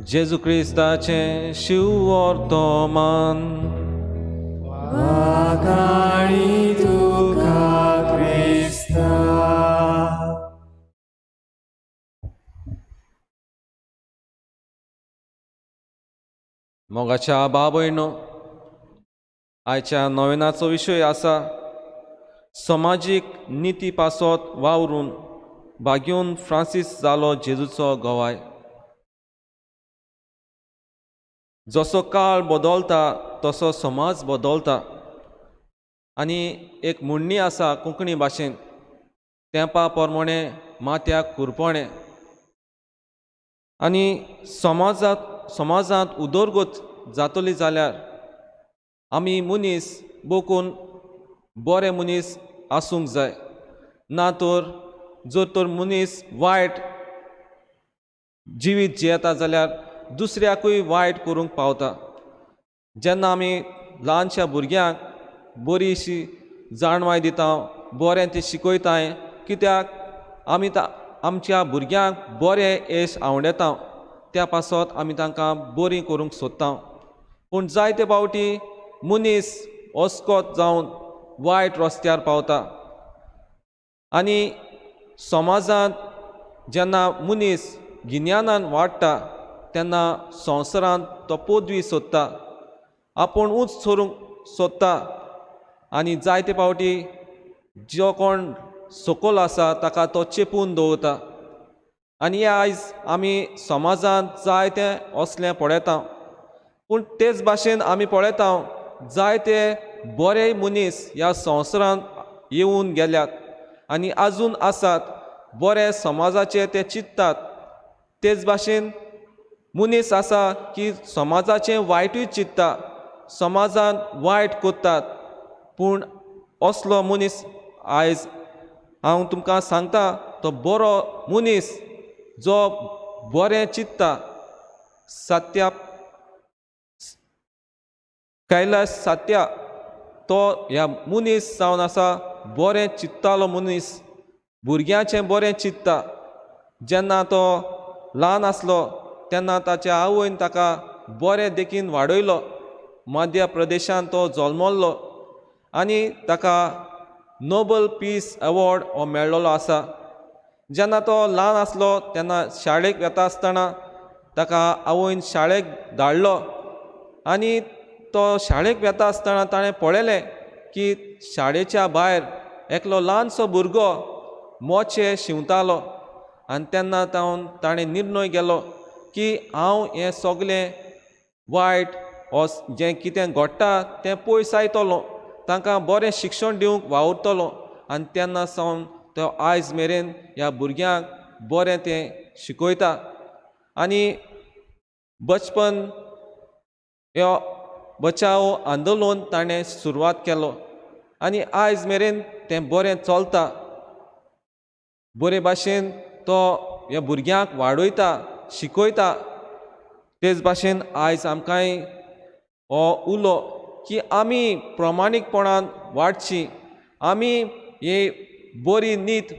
जेजू क्रिस्ताचें शिवर्तमान. वाखाणी तुका क्रिस्ता. मोगाच्या बाबयनो, आयच्या नोवेनाचो विशय आसा समाजीक निती पासत वावरून भाग्यून फ्रांसीस जालो जेजूचो गवाय. जसो काळ बदलता तसो समाज बदलता. आनी एक म्हणणी आसा कोंकणी भाशेन, तेंपा प्रमाणे माथ्याक कुरपणें. आनी समाजांत उदरगत जातली जाल्यार आमी मनीस बोकून बरे मनीस आसूंक जाय. ना तर जर तर मनीस वायट जिवीत जियेता जाल्यार दुसऱ्याकूय वायट करूंक पावता. जेन्ना आमी ल्हानशा भुरग्यांक बरीशी जाणवाय दिता, बरें तें शिकयताय, कित्याक आमी आमच्या भुरग्यांक बरें येश आवडटा, त्या पासत आमी तांकां बरीं करूंक सोदता. पूण जायते फावटी मनीस अस्कोत जावन वायट रस्त्यार पावता. आनी समाजांत जेन्ना मनीस गिन्यानान वाडटा तेन्ना संवसारांत तो पदवी सोदता, आपूण उंच सरूंक सोदता. आनी जायते फावटी जो कोण सकयल आसा ताका तो चेपून दवरता. आनी हे आयज आमी समाजांत जायते असलें पळयता. पूण तेच भाशेन आमी पळयता जायते बरे मनीस ह्या संवसारांत येवन गेल्यात आनी आजून आसात, बरे समाजाचे ते चिंततात. तेच भाशेन मनीस आसा की समाजाचें वायटूय चिंतता, समाजांत वायट करतात. पूण असलो मनीस आयज हांव तुमकां सांगता, तो बरो मनीस जो बरें चिंतता, सत्या कैलाश सत्या, तो ह्या मनीस जावन आसा बरें चिंततालो मनीस, भुरग्यांचें बरें चिंतता. जेन्ना तो ल्हान आसलो तेन्ना ताच्या आवयन ताका बरें देखीन वाडयलो. मध्य प्रदेशांत तो जल्मल्लो आनी ताका नोबल पीस अवॉर्ड हो मेळ्ळो आसा. जेन्ना तो ल्हान आसलो तेन्ना शाळेक वता आसतना ताका आवयन शाळेक धाडलो आनी तो शाळेक वता आसतना ताणें पळयलें की शाळेच्या भायर एकलो ल्हानसो भुरगो मोचे शिंवतालो. आनी तेन्ना ताणें निर्णय केलो की हांव हें सगलें वायट जें कितें घडटा तें पयसायतलो, तांकां बरें शिक्षण दिवंक वावुरतलो. आनी तेन्ना सावन तो आयज मेरेन ह्या भुरग्यांक बरें तें शिकयता. आनी बचपन ह्यो बचाव आंदोलन ताणें सुरवात केलो आनी आयज मेरेन तें बरें चलता. बरे भाशेन तो ह्या भुरग्यांक वाडयता, शिकयता. तेच भाशेन आयज आमकांय हो उलो की आमी प्रमाणीकपणान वाडची, आमी ही बरी नीत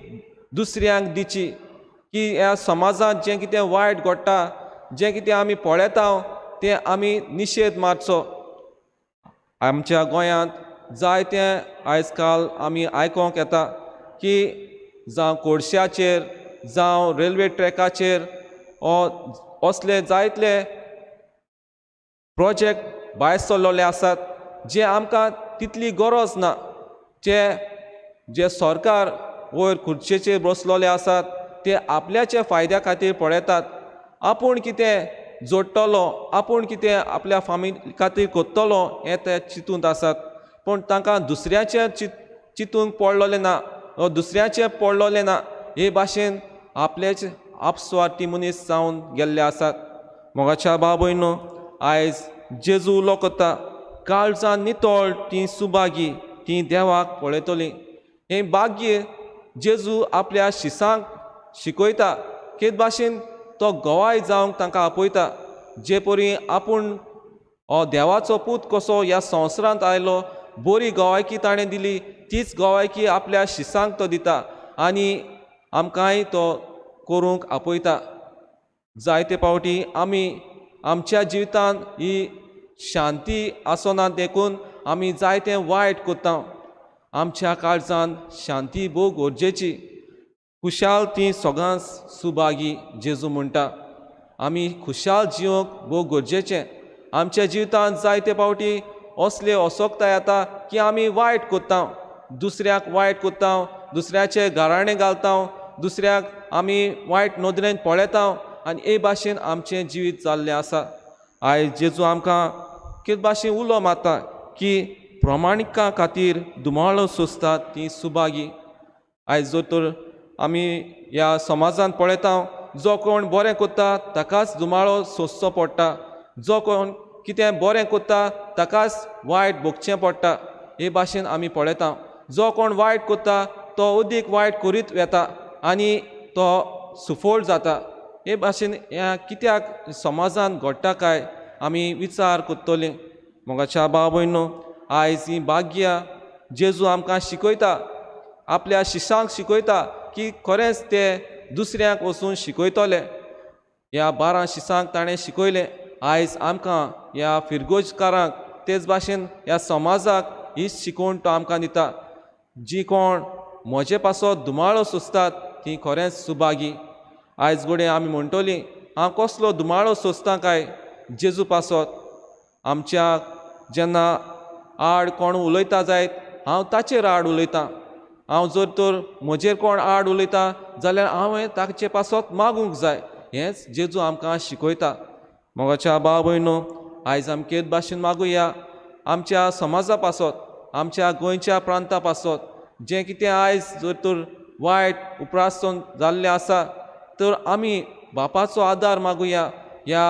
दुसऱ्यांक दिची की ह्या समाजांत जें कितें वायट घडटा, जें कितें आमी पळयता तें आमी निशेध मारचो. आमच्या गोंयांत जायते आयज काल आमी आयकोंक येता की जावं कोळश्याचेर, जावं रेल्वे ट्रॅकाचेर असले जायतले प्रोजेक्ट भायर सरलेले आसात जे आमकां तितली गरज ना. जे जे सरकार वयर खुर्चेचेर बसलेले आसात ते आपल्याच्या फायद्या खातीर पळयतात. आपूण कितें जोडटलो, आपूण कितें आपल्या फामिली खातीर करतलो हें ते चिंतून आसात. पूण तांकां दुसऱ्याचें चिंतूंक पडलेलें ना वा दुसऱ्याचें पडलेलें ना. हे भाशेन आपल्याचे आपस्वार्थी मनीस जावन गेल्ले आसात. मोगाच्या भाव भयणो, आयज जेजू उलो करता, काळजान नितळ तीं सुभागी, तीं देवाक पळयतलीं. हें भाग्य जेजू आपल्या शिसांक शिकयता. केद भाशेन तो गवाय जावंक तांकां आपयता. जे परी आपूण हो देवाचो पूत कसो ह्या संवसारांत आयलो, बरी गवायकी ताणें दिली, तीच गवायकी आपल्या शिसांक तो दिता आनी आमकांय तो करूंक आपयता. जायते फावटी आमी आमच्या जिवितांत ही शांती आसना देखून आमी जायतें वायट करता. आमच्या काळजान शांती भोव गरजेची. खुशाल ती सगळ्यांच सुभागी जेजू म्हणटा. आमी खुशाल जिवंक भोव गरजेचें. आमच्या जिवितांत जायते फावटी असले असोकताय येता की आमी वायट करता, दुसऱ्याक वायट करता, दुसऱ्याचे गाराणें घालता, दुसऱ्याक आमी वायट नदरेन पळयता आनी हे भाशेन आमचें जिवीत जाल्लें आसा. आयज जेजू आमकां कितें भाशेन उलो मारता की प्रमाणिका खातीर दुमाळो सोंसतात ती सुभागी. आयज जर तर आमी ह्या समाजांत पळयता, जो कोण बरें करता ताकाच दुमाळो सोंसचो पडटा, जो कोण कितें बरें करता ताकाच वायट भोगचें पडटा. हे भाशेन आमी पळयता, जो कोण वायट करता तो अदीक वायट करीत वता आनी तो सुफळ जाता. हे भाशेन ह्या कित्याक समाजांत घडटा काय आमी विचार करतले. मोगाच्या भाव भयणो, आयज ही भाग्यां जेजू आमकां शिकयता, आपल्या शिशांक शिकयता की खरेंच ते दुसऱ्यांक वचून शिकयतले. ह्या 12 शिसांक ताणें शिकयलें. आयज आमकां ह्या फिरगोजकारांक तेच भाशेन ह्या समाजाक हीच शिकवण तो आमकां दिता. जी कोण म्हजे पासत दुमाळो सोंसतात ती खरेंच सुभागी. आयज घडये आमी म्हणटली, हांव कसलो दुमाळो सोंसता काय जेजू पासत. आमच्या जेन्ना आड कोण उलयता जायत हांव ताचेर आड उलयतां. हांव जर तर म्हजेर कोण आड उलयता जाल्यार हांवें ताचे पासत मागूंक जाय. हेंच जेजू आमकां शिकयता. मोगाच्या भाव भयणो, आयज आमी केद भाशेन मागुया आमच्या समाजा पासत, आमच्या गोंयच्या प्रांता पासत. जें कितें आयज जर तर वायट उपरासन जाल्लें आसा तर आमी बापाचो आदार मागुया ह्या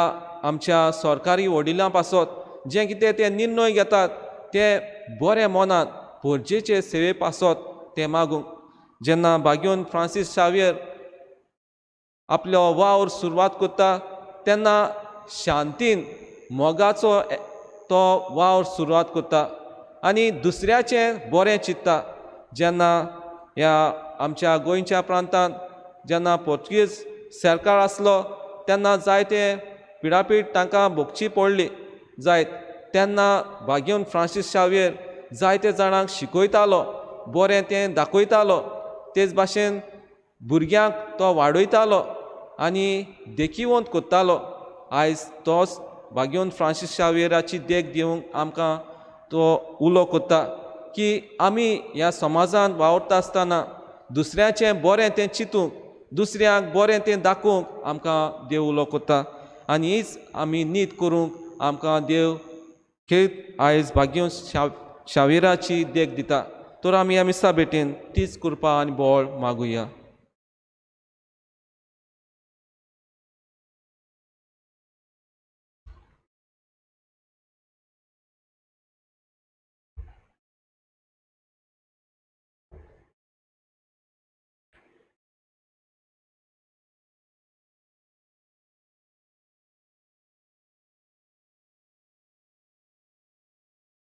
आमच्या सरकारी वडिलां पासत. जें कितें ते निर्णय घेतात ते बरें मनान पोरजेचे सेवे पासत ते मागूंक. जेन्ना भाग्योन फ्रांसीस शावियर आपलो वावर सुरवात करता तेन्ना शांतीन मोगाचो तो वावर सुरवात करता आनी दुसऱ्याचें बरें चिंत्ता. जेन्ना ह्या आमच्या गोंयच्या प्रांतांत जेन्ना पोर्तुगीज सरकार आसलो तेन्ना जायते पिडापीड तांकां भोगची पडली जायत. तेन्ना भाग्योन फ्रांसीस शावियर जायते जाणांक शिकयतालो, बरें तें दाखयतालो, तेच भाशेन भुरग्यांक तो वाडयतालो आनी देखीवंत करतालो. आयज तोच भाग्योन फ्रांसीस शावियराची देख दिवंक आमकां तो उलो करता की आमी ह्या समाजांत वावुरता आसतना दुसऱ्याचें बरें तें चिंतूंक, दुसऱ्यांक बरें तें दाखोवंक आमकां देव उलो करता आनी हीच आमी नीत करूंक आमकां देव खेळ आयज भाग्योन शाविराची देख दिता. तर आमी ह्या मिसा भेटेन तीच कृपा आनी बळ मागुया.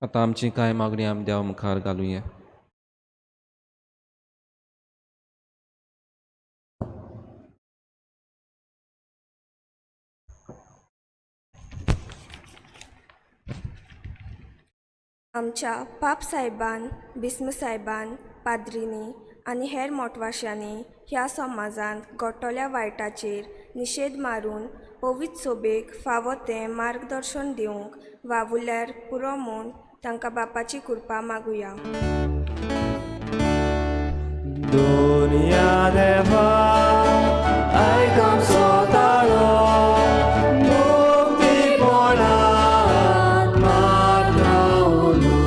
आतां आमची कांय मागणी आमी देवा मुखार घालुया. आमच्या पाप साहेबान, बिस्म साहेबान, पाद्रींनी आनी हेर मोटवाशांनी ह्या समाजांत घडटल्या वायटाचेर निशेध मारून पवित्र सोबेक फावो तें मार्गदर्शन दिवंक वावुरल्यार पुरो म्हूण तांकां बापाची कृपा मागुया. दुनिया देवा आयक आमचो ताळो मुक्तीपणान मारता उलो.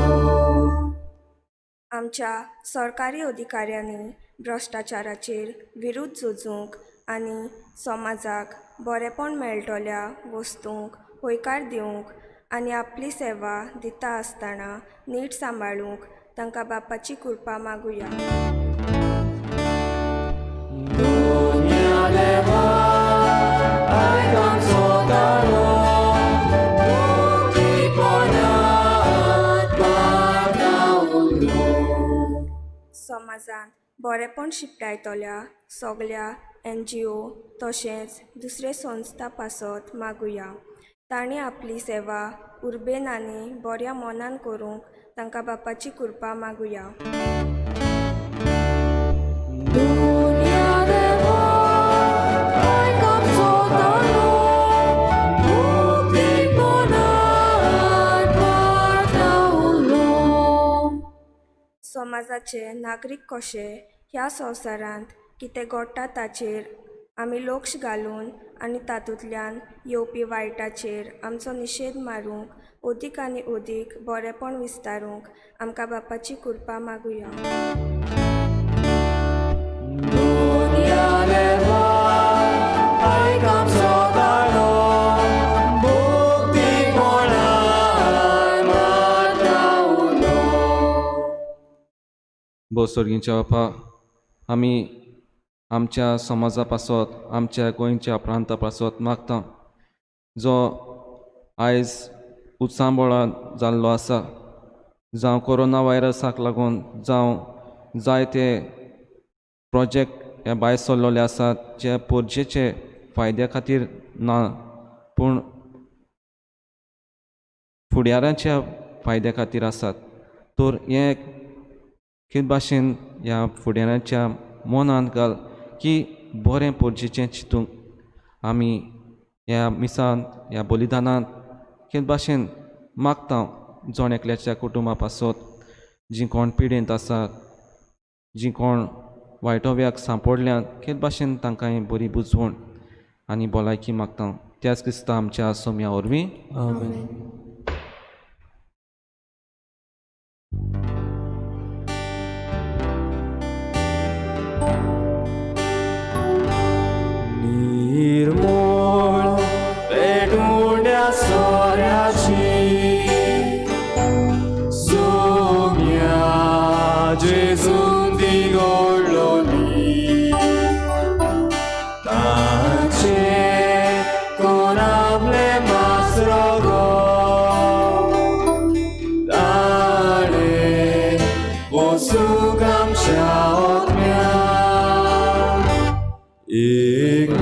आमच्या सरकारी अधिकाऱ्यांनी भ्रश्टाचाराचेर विरुद्ध झुजूंक आनी समाजाक बरेपण मेळटल्या वस्तूंक हयकार दिवंक आनी आपली सेवा दिता आसतना नीट सांबाळूंक तांकां बापाची कृपा मागुया. दुनिया देवा आयक आमचो ताळो मुक्तीपणान मारता उलो. समाजांत बरेपण शिंपडायतल्या सगल्या NGO तशेंच दुसरे संस्था पासत मागुया. तांणी आपली सेवा उर्बेन आनी बऱ्या मनान करूंक तांकां बापाची कृपा मागुया. दुनिया देवा आयक आमचो ताळो मुक्तीपणान मारता उलो. समाजाचे नागरीक कशे ह्या संवसारांत कितें घडटा ताचेर आमी लक्ष घालून आनी तातूंतल्यान येवपी वायटाचेर आमचो निशेध मारूंक अदीक आनी अदीक बरेपण विस्तारूंक आमकां बापाची कृपा मागुया. दुनिया देवा आयक आमचो ताळो मुक्तीपणान मारता उलो. भोव बापा, आमी आमच्या समाजा पासत, आमच्या गोंयच्या प्रांता पासत मागता जो आयज उचांबळान जाल्लो आसा, जावं कोरोना व्हायरसाक लागून, जावं जायते प्रोजेक्ट हे भायर सरलेले आसात जे पोरजेचे फायद्या खातीर ना पूण फुडाराच्या फायद्या खातीर आसात. तर हें कितें भाशेन ह्या फुडाराच्या मनांत घाल की बरें पोरजेचें चिंतूंक आमी ह्या मिसांत, ह्या बलिदानांत कितें भाशेन मागता जण एकल्याच्या कुटुंबा पासत, जीं कोण पिडेंत आसात, जीं कोण वायटोव्याक सांपडल्यात, कितें भाशेन तांकां बरी बुजवण आनी भलायकी मागता. त्याच क्रिस्ता आमच्या सोम्या वरवीं. आमेन. निर्मोळ पेटुंड्या सोऱ्याची सोम्या जेजून ती गोडलोली ताचे कोण आपले मासरो गो ताणे वसूक आमच्या ओत्म्या एक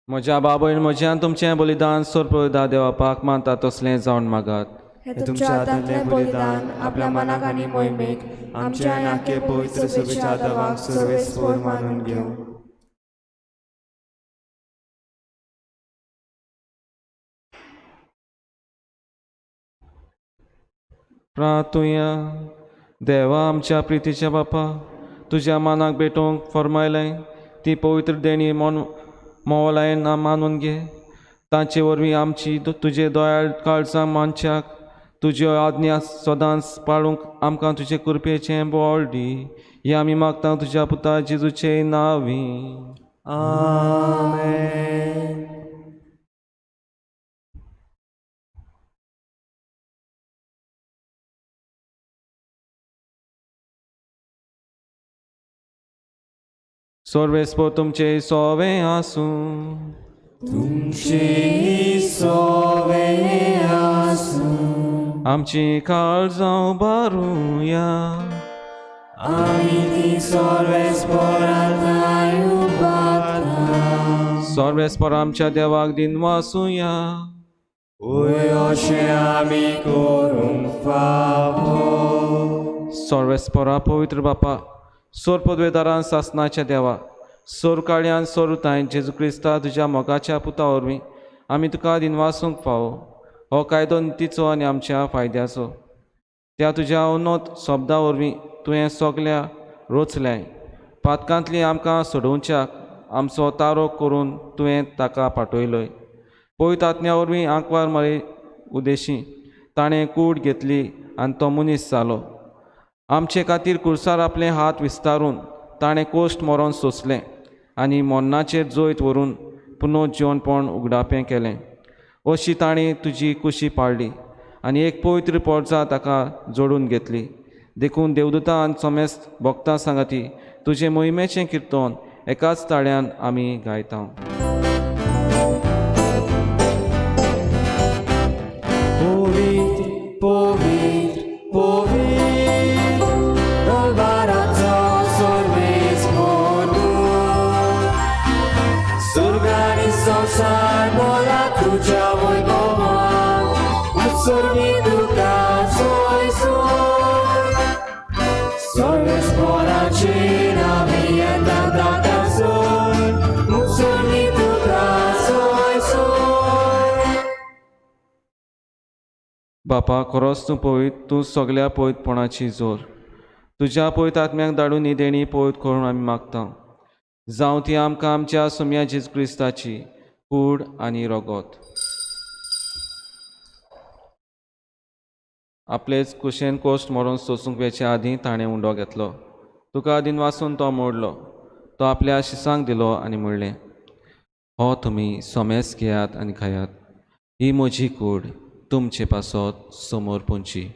म्हज्या बाबयन म्हज्यान तुमचें बलिदान सोरपदा देवापाक मानता तसलें जावन मागात. हे तुमच्या हातांतलें बलिदान आपल्या मनाक आनी मोहिमेक आमच्या आनी आख्खे पवित्र सभेच्या देवाक सर्वेस्पोर मानून घेवं. प्रार्थुया. देवा आमच्या प्रितीच्या बापा, तुज्या मानाक भेटोवंक फर्मायलें ती पवित्र देणी मन मोवलायन मानून घे. तांचे वरवीं आमची तुजे दयाळ काळजां मानच्याक तुज्यो आज्ञा सदांच पाळूंक आमकां तुजे कृपेचें बळ दी. हें आमी मागता तुज्या पुता जेजूचे नांवी. आमेन. सर्वेस्पोर तुमचे सोवे आसूं. तुमचे सोवे आसूं. आमची काळजां उबारुया. आमी ती सर्वेस्पोरांत उबारता. सर्वेस्पोर आमच्या देवाक दिनवासुया. वय अशें आमी करूंक फावो. सर्वेस्पोरा पवित्र बापा, सोर पदवेदारान सासनाच्या देवा, सोर काळयान सोरुताय जेजू क्रिस्ता तुज्या मोगाच्या पुता वरवीं आमी तुका दिनवासूंक फावो. हो कायदो नितीचो आनी आमच्या फायद्याचो. त्या तुज्या उन्नत शब्दा वरवीं तुवें सगल्या रोचल्याय. पातकांतली आमकां सोडोवच्याक आमचो तारो करून तुवें ताका पाठयलोय. पवित्र आत्म्या वरवीं आंकवार मरे उदेशी ताणें कूड घेतली आनी तो मनीस जालो. आमचे खातीर कुर्सार आपले हात विस्तारून ताणें कोश्ट मरोन सोंसलें आनी मरणाचेर जैत व्हरून पुनः जिवनपण उगडापें केलें. अशी ताणें तुजी कुशी पाळ्ळी आनी एक पवित्र पोरजा ताका जोडून घेतली. देखून देवदूता आनी समेस्त भक्तां सांगाती तुजें मोहिमेचें किर्तन एकाच ताळ्यान आमी गायता. पवित्र पवित्र पवित्र दरबाराचो सर्वेस्पोर तूं. स्वर्ग आनी संवसार भरला तुज्या वैभवान. उत्सर्गी तुका सोय सोय. सर्वेस्पोराची नावी येता ताकासून. उत्सर्गी तुका सोय सोय. बापा, खरोच तूं पवित्र, तूं सगल्या पवित्रपणाची जोर. तुज्या पवित्र आत्म्याक धाडून ही देणी पवित्र करून आमी मागता. जावं ती आमकां आमच्या सोम्या जेजू क्रिस्ताची कूड आनी रगत. आपलेच कुशेन कोश्ट मरोन सोसूंक वेचे आदीं ताणें उंडो घेतलो. तुका दिनवासून तो मोडलो. तो आपल्या शिसांक दिलो आनी म्हणलें, हो तुमी सोमेस घेयात आनी खायात. ही म्हजी कूड तुमचे पासत समोर पुंची.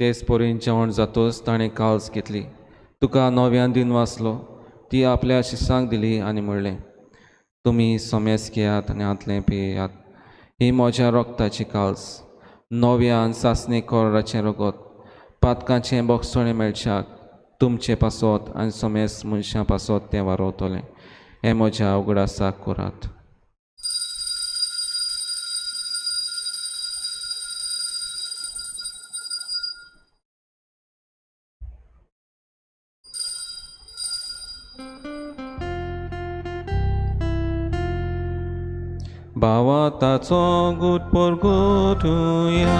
तेच परीन जेवण जातोच ताणें काल्स घेतली. तुका नव्यान दिनवासलो. ती आपल्या शिसांक दिली आनी म्हणलें, तुमी सोमेस घेयात आनी हांतलें पियेयात. ही म्हज्या रगताची काल्स, नव्यान सासणी कोराचें रगत, पातकांचें बोगसणें मेळच्याक तुमचे पासत आनी सोमेस मनशां पासत तें वारोवतलें. हें म्हज्या उगडासाक करात. भावा ताचो गुट परगटुया.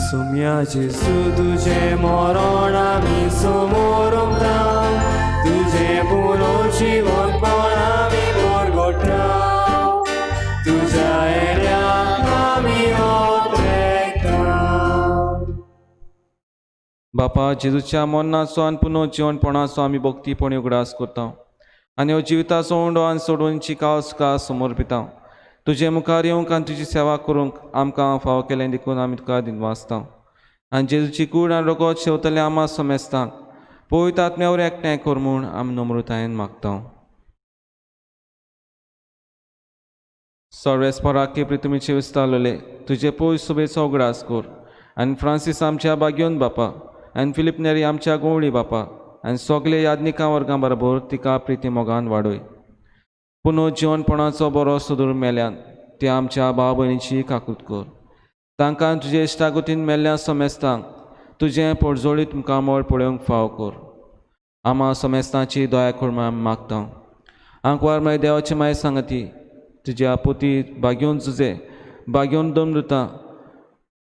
सुम्या जेजू तुजें मरण आमी समोर उरता. तुजें पुरो जिवनपण आमी परगटा. तुज्या येऱ्याक आमी ओतरेता. बापा, जेजूच्या मरणाचो आनी पुनः जिवनपणाचो आमी भक्तीपणी उगडास करता आनी हो जिविताचो उंडो आनी सोडूनची काळस तुका समर्पिता. तुजे मुखार येवंक आनी तुजी सेवा करूंक आमकां फावो केलें देखून आमी तुका दिनवासता. आनी जेजूची कूड आनी रगत शेवतले आमा समेस्तांक पवित्र आत्म्या वरवीं एकठांय कर म्हूण आमी नम्रतायेन मागता. सर्वेस्पराके प्रितुमीचे विस्तारलेले तुजे पवित्र सुबेचो उगडास कर आनी फ्रांसीस आमच्या बागयोन बापा आनी फिलीप नेरी आमच्या गोवळी बापा आनी सगळे याज्ञिकां वर्गां बरोबर तिका प्रिती मोगान वाडय. पुनः जिवनपणाचो बरो सुदूर मेल्यान ते आमच्या भाव भयणीची काकूत कर. तांकां तुजे इश्टागतीन मेल्ल्या समेस्तांक तुजें पोटजोळीत मुखामळ पळोवंक फाव कर. आमा समेस्तांची दया कर म्हूण आमी मागता. आंकवार मागीर देवाची मागीर सांगती तुज्या पुती बागेवन जुजे, बागेवन दमृता,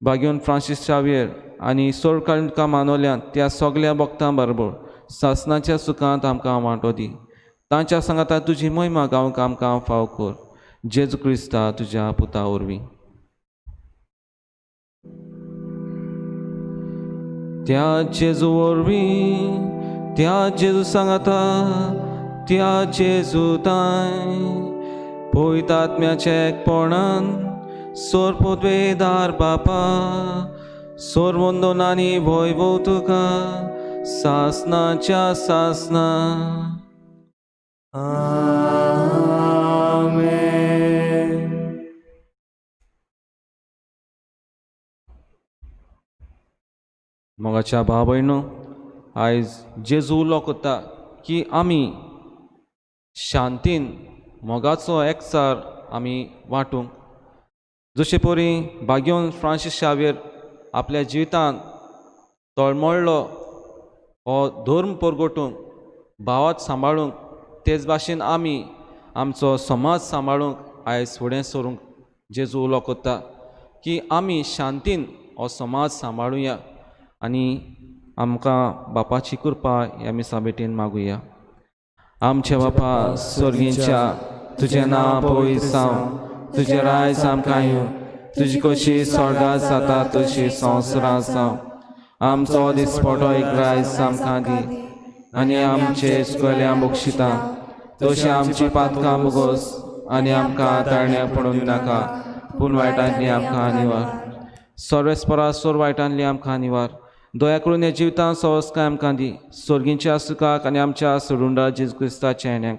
बागेवन फ्रांसीस शावियर आनी सोड काडून तुका मानवल्यात त्या सगल्या भक्तां बरोबर सासणाच्या सुखांत आमकां वांटो दी. तांच्या सांगाता तुजी महिमा गावंक आमकां फाव कर. जेजू क्रिस्ता तुज्या पुता वरवीं. त्या जेजू वरवीं, त्या जेजू सांगाता, त्या जेजू ताय पवित्र आत्म्याच्या एकपणान सोरपोद्वेदार बापा सोरवंदन आनी वैभव तुका सासनाच्या सासना. आमेन. मोगाच्या भाव भयणो, आयज जेजू उलो करता की आमी शांतीन मोगाचो एकचार आमी वांटूंक. जशे परी बागेवन फ्रांसीस शावियर आपल्या जिवितांत तळमळ्ळो हो धर्म परगटूंक, भावात सांबाळूंक, तेच भाशेन आमी आमचो समाज सांबाळूंक आयज फुडें सरूंक जेजू उलो करता की आमी शांतीन हो समाज सांबाळुया आनी आमकां बापाची कृपा ह्या मिसा भेटीन मागुया. आमच्या बापा स्वर्गींच्या, तुजें नांव पवित्र जावं, तुजें रायज आमकां येवं, तुजी कशी स्वर्गांत जाता तशी संवसारांत जावं. आमचो दिसपटो एक रायज आमकां दी आनी आमचे चुकल्या बक्षिता तशी आमची पातकां मुगोस आनी आमकां ताळण्या पडून नाका, पूण वायटांतली आमकां निवार. सर्वेस्परा सोर वायटांतली आमकां निवार. दया करून ह्या जिवितांत सवस्काय आमकां दी. स्वर्गींच्या सुखाक आनी आमच्या सोडुंडा जेजू क्रिस्ताच्या येण्याक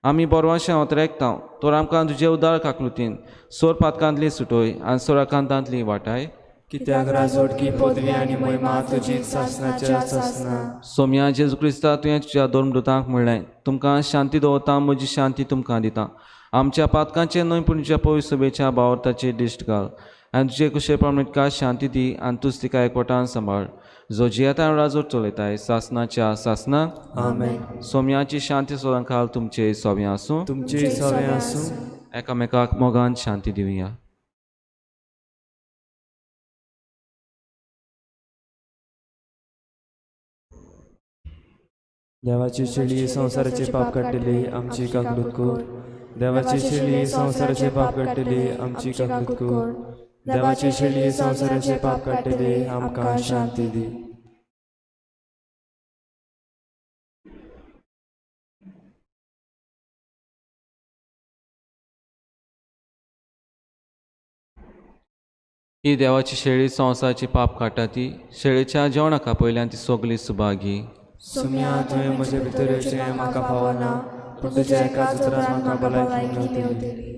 आमी बरवाशें ओतरेकता तर आमकां तुजे उदार काकलुतीन सोर पातकांतली सुटोय आनी सोराकांतांतली वाटाय. कित्याक राजवटकी पदवी आनी महिमा तुजी सासनाच्या सासना. सोम्या जेजू क्रिस्ता, तुवें तुज्या दोन दुतांक म्हणलें, तुमकां शांती दवरता, म्हजी शांती तुमकां दिता. आमच्या पातकांचें न्हय पूण तुज्या पवित्र सभेच्या भावार्थाचेर दिश्ट घाल आनी तुजे कुशे प्रमाणे तिका शांती दी आनी तूंच तिका एकवटान सांबाळ, जो जियेता राजवट चलयताय सासनाच्या सासना. आमेन. सोम्याची शांती सदां खाल तुमचे सोव्यां आसूं, तुमचे सोव्यां आसूं. एकामेकाक मोगान शांती दिवया. देवाची शेळी संवसाराचे पाप काडटली आमची काकलूत कर. देवाची शेळी संवसाराचे पाप काडटली आमची काकलूत कर. देवाची शेळी संवसाराचे पाप काडटली आमकां शांती दी. ही देवाची शेळी संवसाराची पाप काडटा ती शेळीच्या जेवणाक पयल्यान ती सगली सुभागी. सुम्या, तुवें म्हजे भितर येवचें म्हाका फावना, पूण तुज्या एकाच उतरान म्हाका भलायकी मेवतली.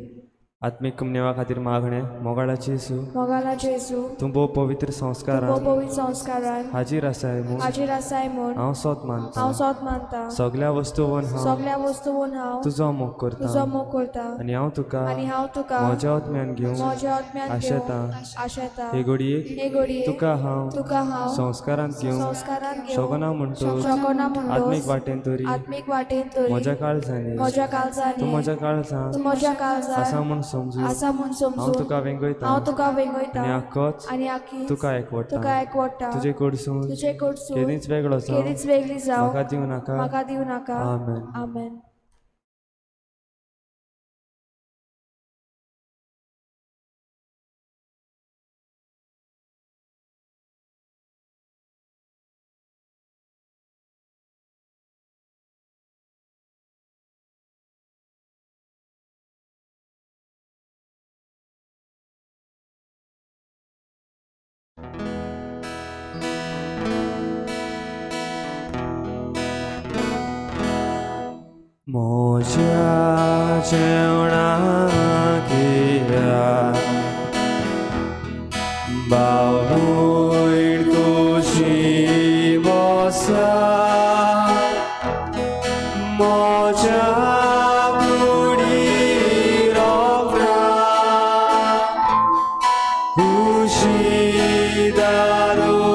आत्मीक कुमनेवा खातीर मागणें. मोगाळाचे जेजू, मोगाळाचे जेजू, तूं भोव पवित्र संस्कारान, भोव पवित्र संस्कारान हाजीर आसाय म्हूण, हाजीर आसाय म्हूण हांव सोत मानता, हांव सोत मानता. सगल्या वस्तूवन हांव, सगल्या वस्तूवन हांव तुजो मोग करता, तुजो मोग करता. आनी हांव तुका, आनी हांव तुका म्हज्या आत्म्यान घेवन, म्हज्या आत्म्यान आशेता, आशेता. हे घडयेक, हे घडयेक तुका हांव, तुका हांव संस्कारांत घेवन, संस्कारांत घेवन शकना म्हणटोच, शकना म्हणटोच, आत्मीक वाटेन तरी, आत्मीक वाटेन तरी, म्हज्या काळजांनी, म्हज्या काळजांनी, तूं म्हज्या काळजांत, तूं म्हज्या काळजांत आसा म्हूण समजून, आसा म्हूण समजून, हांव तुका वेंगयता, हांव तुका वेंगयता, आनी आख्खोच आनी आखीच तुका एकवटा, तुका एकवटा. तुजे कडसून, तुजे कडसून केदींच वेगळो जावं, केदींच वेगळी जावं म्हाका दिवं नाका, म्हाका दिवं नाका. आमेन. आमेन. म्हज्या जेवणाक येया, भाव भयण कुशी बसा, म्हज्या कुडी रोखडा कुशी दारुसाया.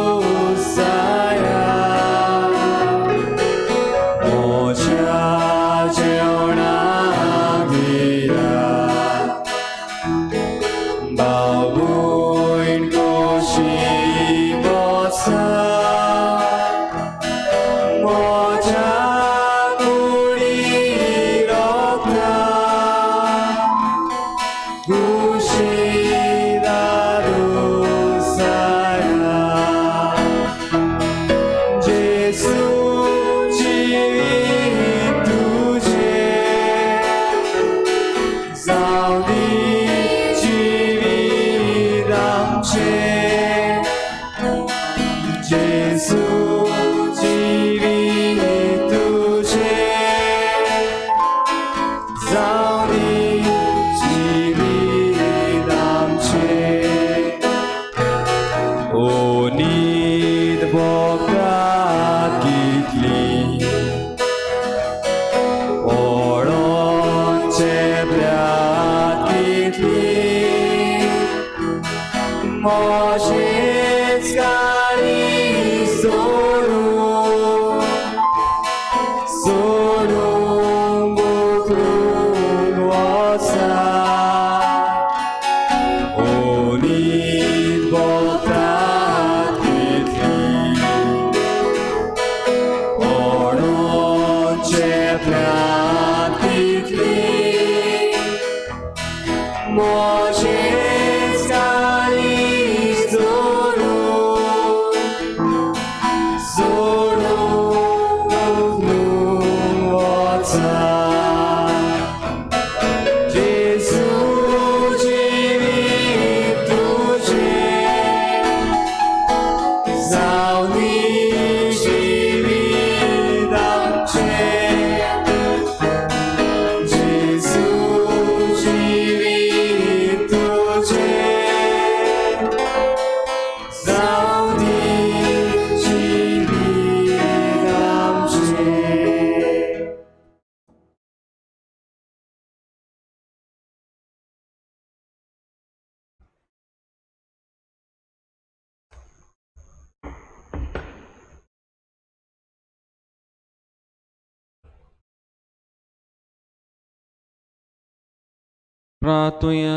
प्रातुया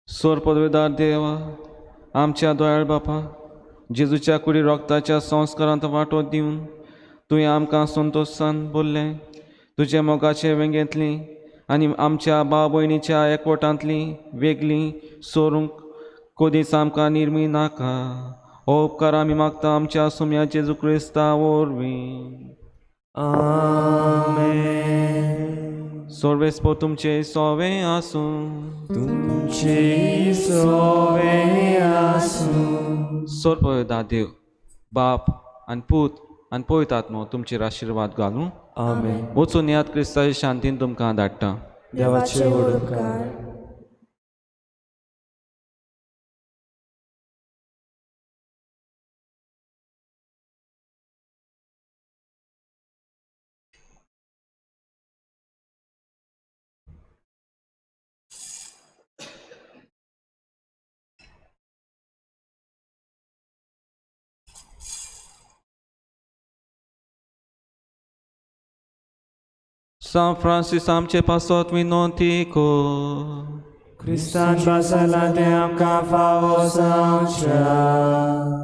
सोर पदवेदार देवा आमच्या दोयाळ बापा जेजूच्या कुडी रोगताच्या संस्कारांत वांटो दिवन तुवें आमकां संतोशान बोल्लें तुजे मोगाचे वेंगेंतली आनी आमच्या भाव भयणीच्या एकवटांतली वेगळी सोरूंक कोदीच आमकां निर्मी नाका. हो उपकार आमी मागता आमच्या सुम्या जेजू क्रिस्ता वरवीं. आमेन. सर्वेस्पोर तुमचे सोवे आसूं. तुमचे सोवे आसूं. सोरपदा देव बाप आनी पूत आनी पवित्र आत्मो तुमचेर आशिर्वाद घालूं. आमेन. वचून याद क्रिस्ताचे शांतीन तुमकां धाडटा. देवाचे व्हड उपकार. सांत फ्रांसीस आमचे पासत विनोती कर. क्रिस्तान बासाला तें आमकां फावो जावचें.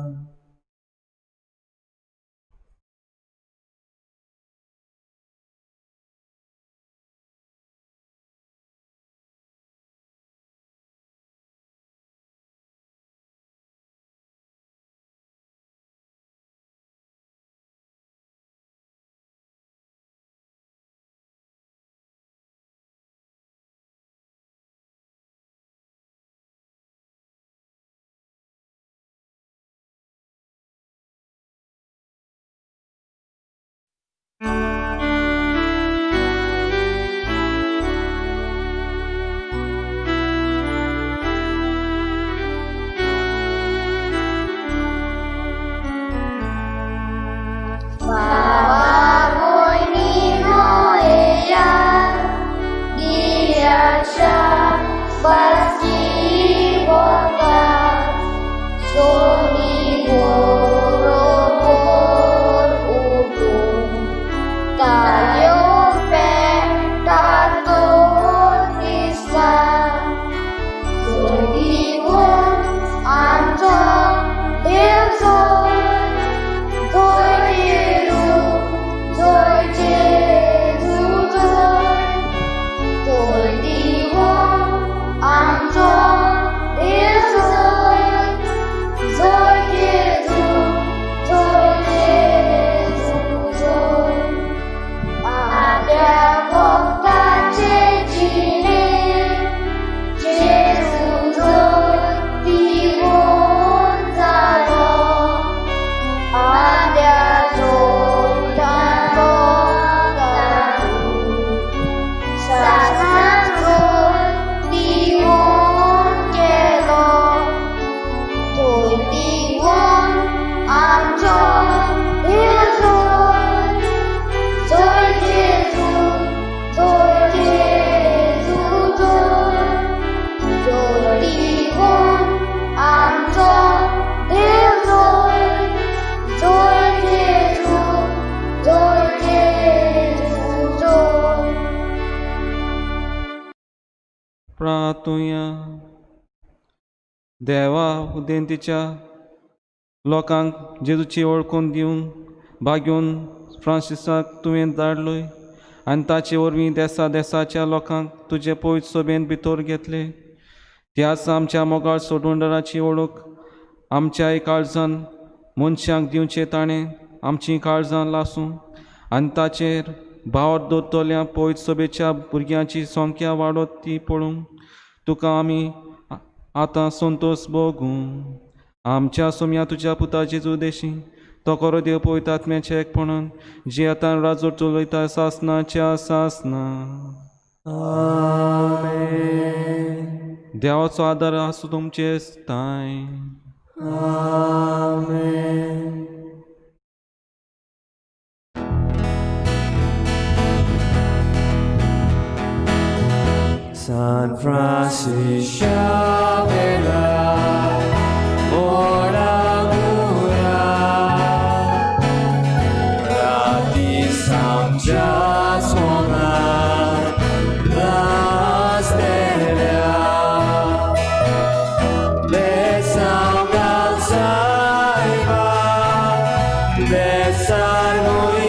प्रातुया देवा उदेंतीच्या लोकांक जेजूची वळखून दिवन भाग्योन फ्रांसिसाक तुवें धाडलोय आनी ताचे वरवीं देसा देसाच्या लोकांक तुजे पवित्र सोबेन भितर घेतले. त्याच आमच्या मोगाळ सोडवणदाराची वळख आमच्याय काळजान मनशांक दिवचे ताणें आमचीं काळजां लासूं आनी ताचेर भावार दवरतल्या पवित्र सोबेच्या भुरग्यांची संख्या वाडत ती पळोवंक तुका आमी आतां संतोश भोगूं. आमच्या सोम्या तुज्या पुता जेजू देशी तो करो देव पवित्र आत्म्याच्या एकपणान जी आतां राजवट चलयता सासनाच्या सासना. आमेन. देवाचो आदार आसूं तुमचे स्थाय. आमेन. San Francisco Chavela, ora mura, rati samja sona, Essa noi.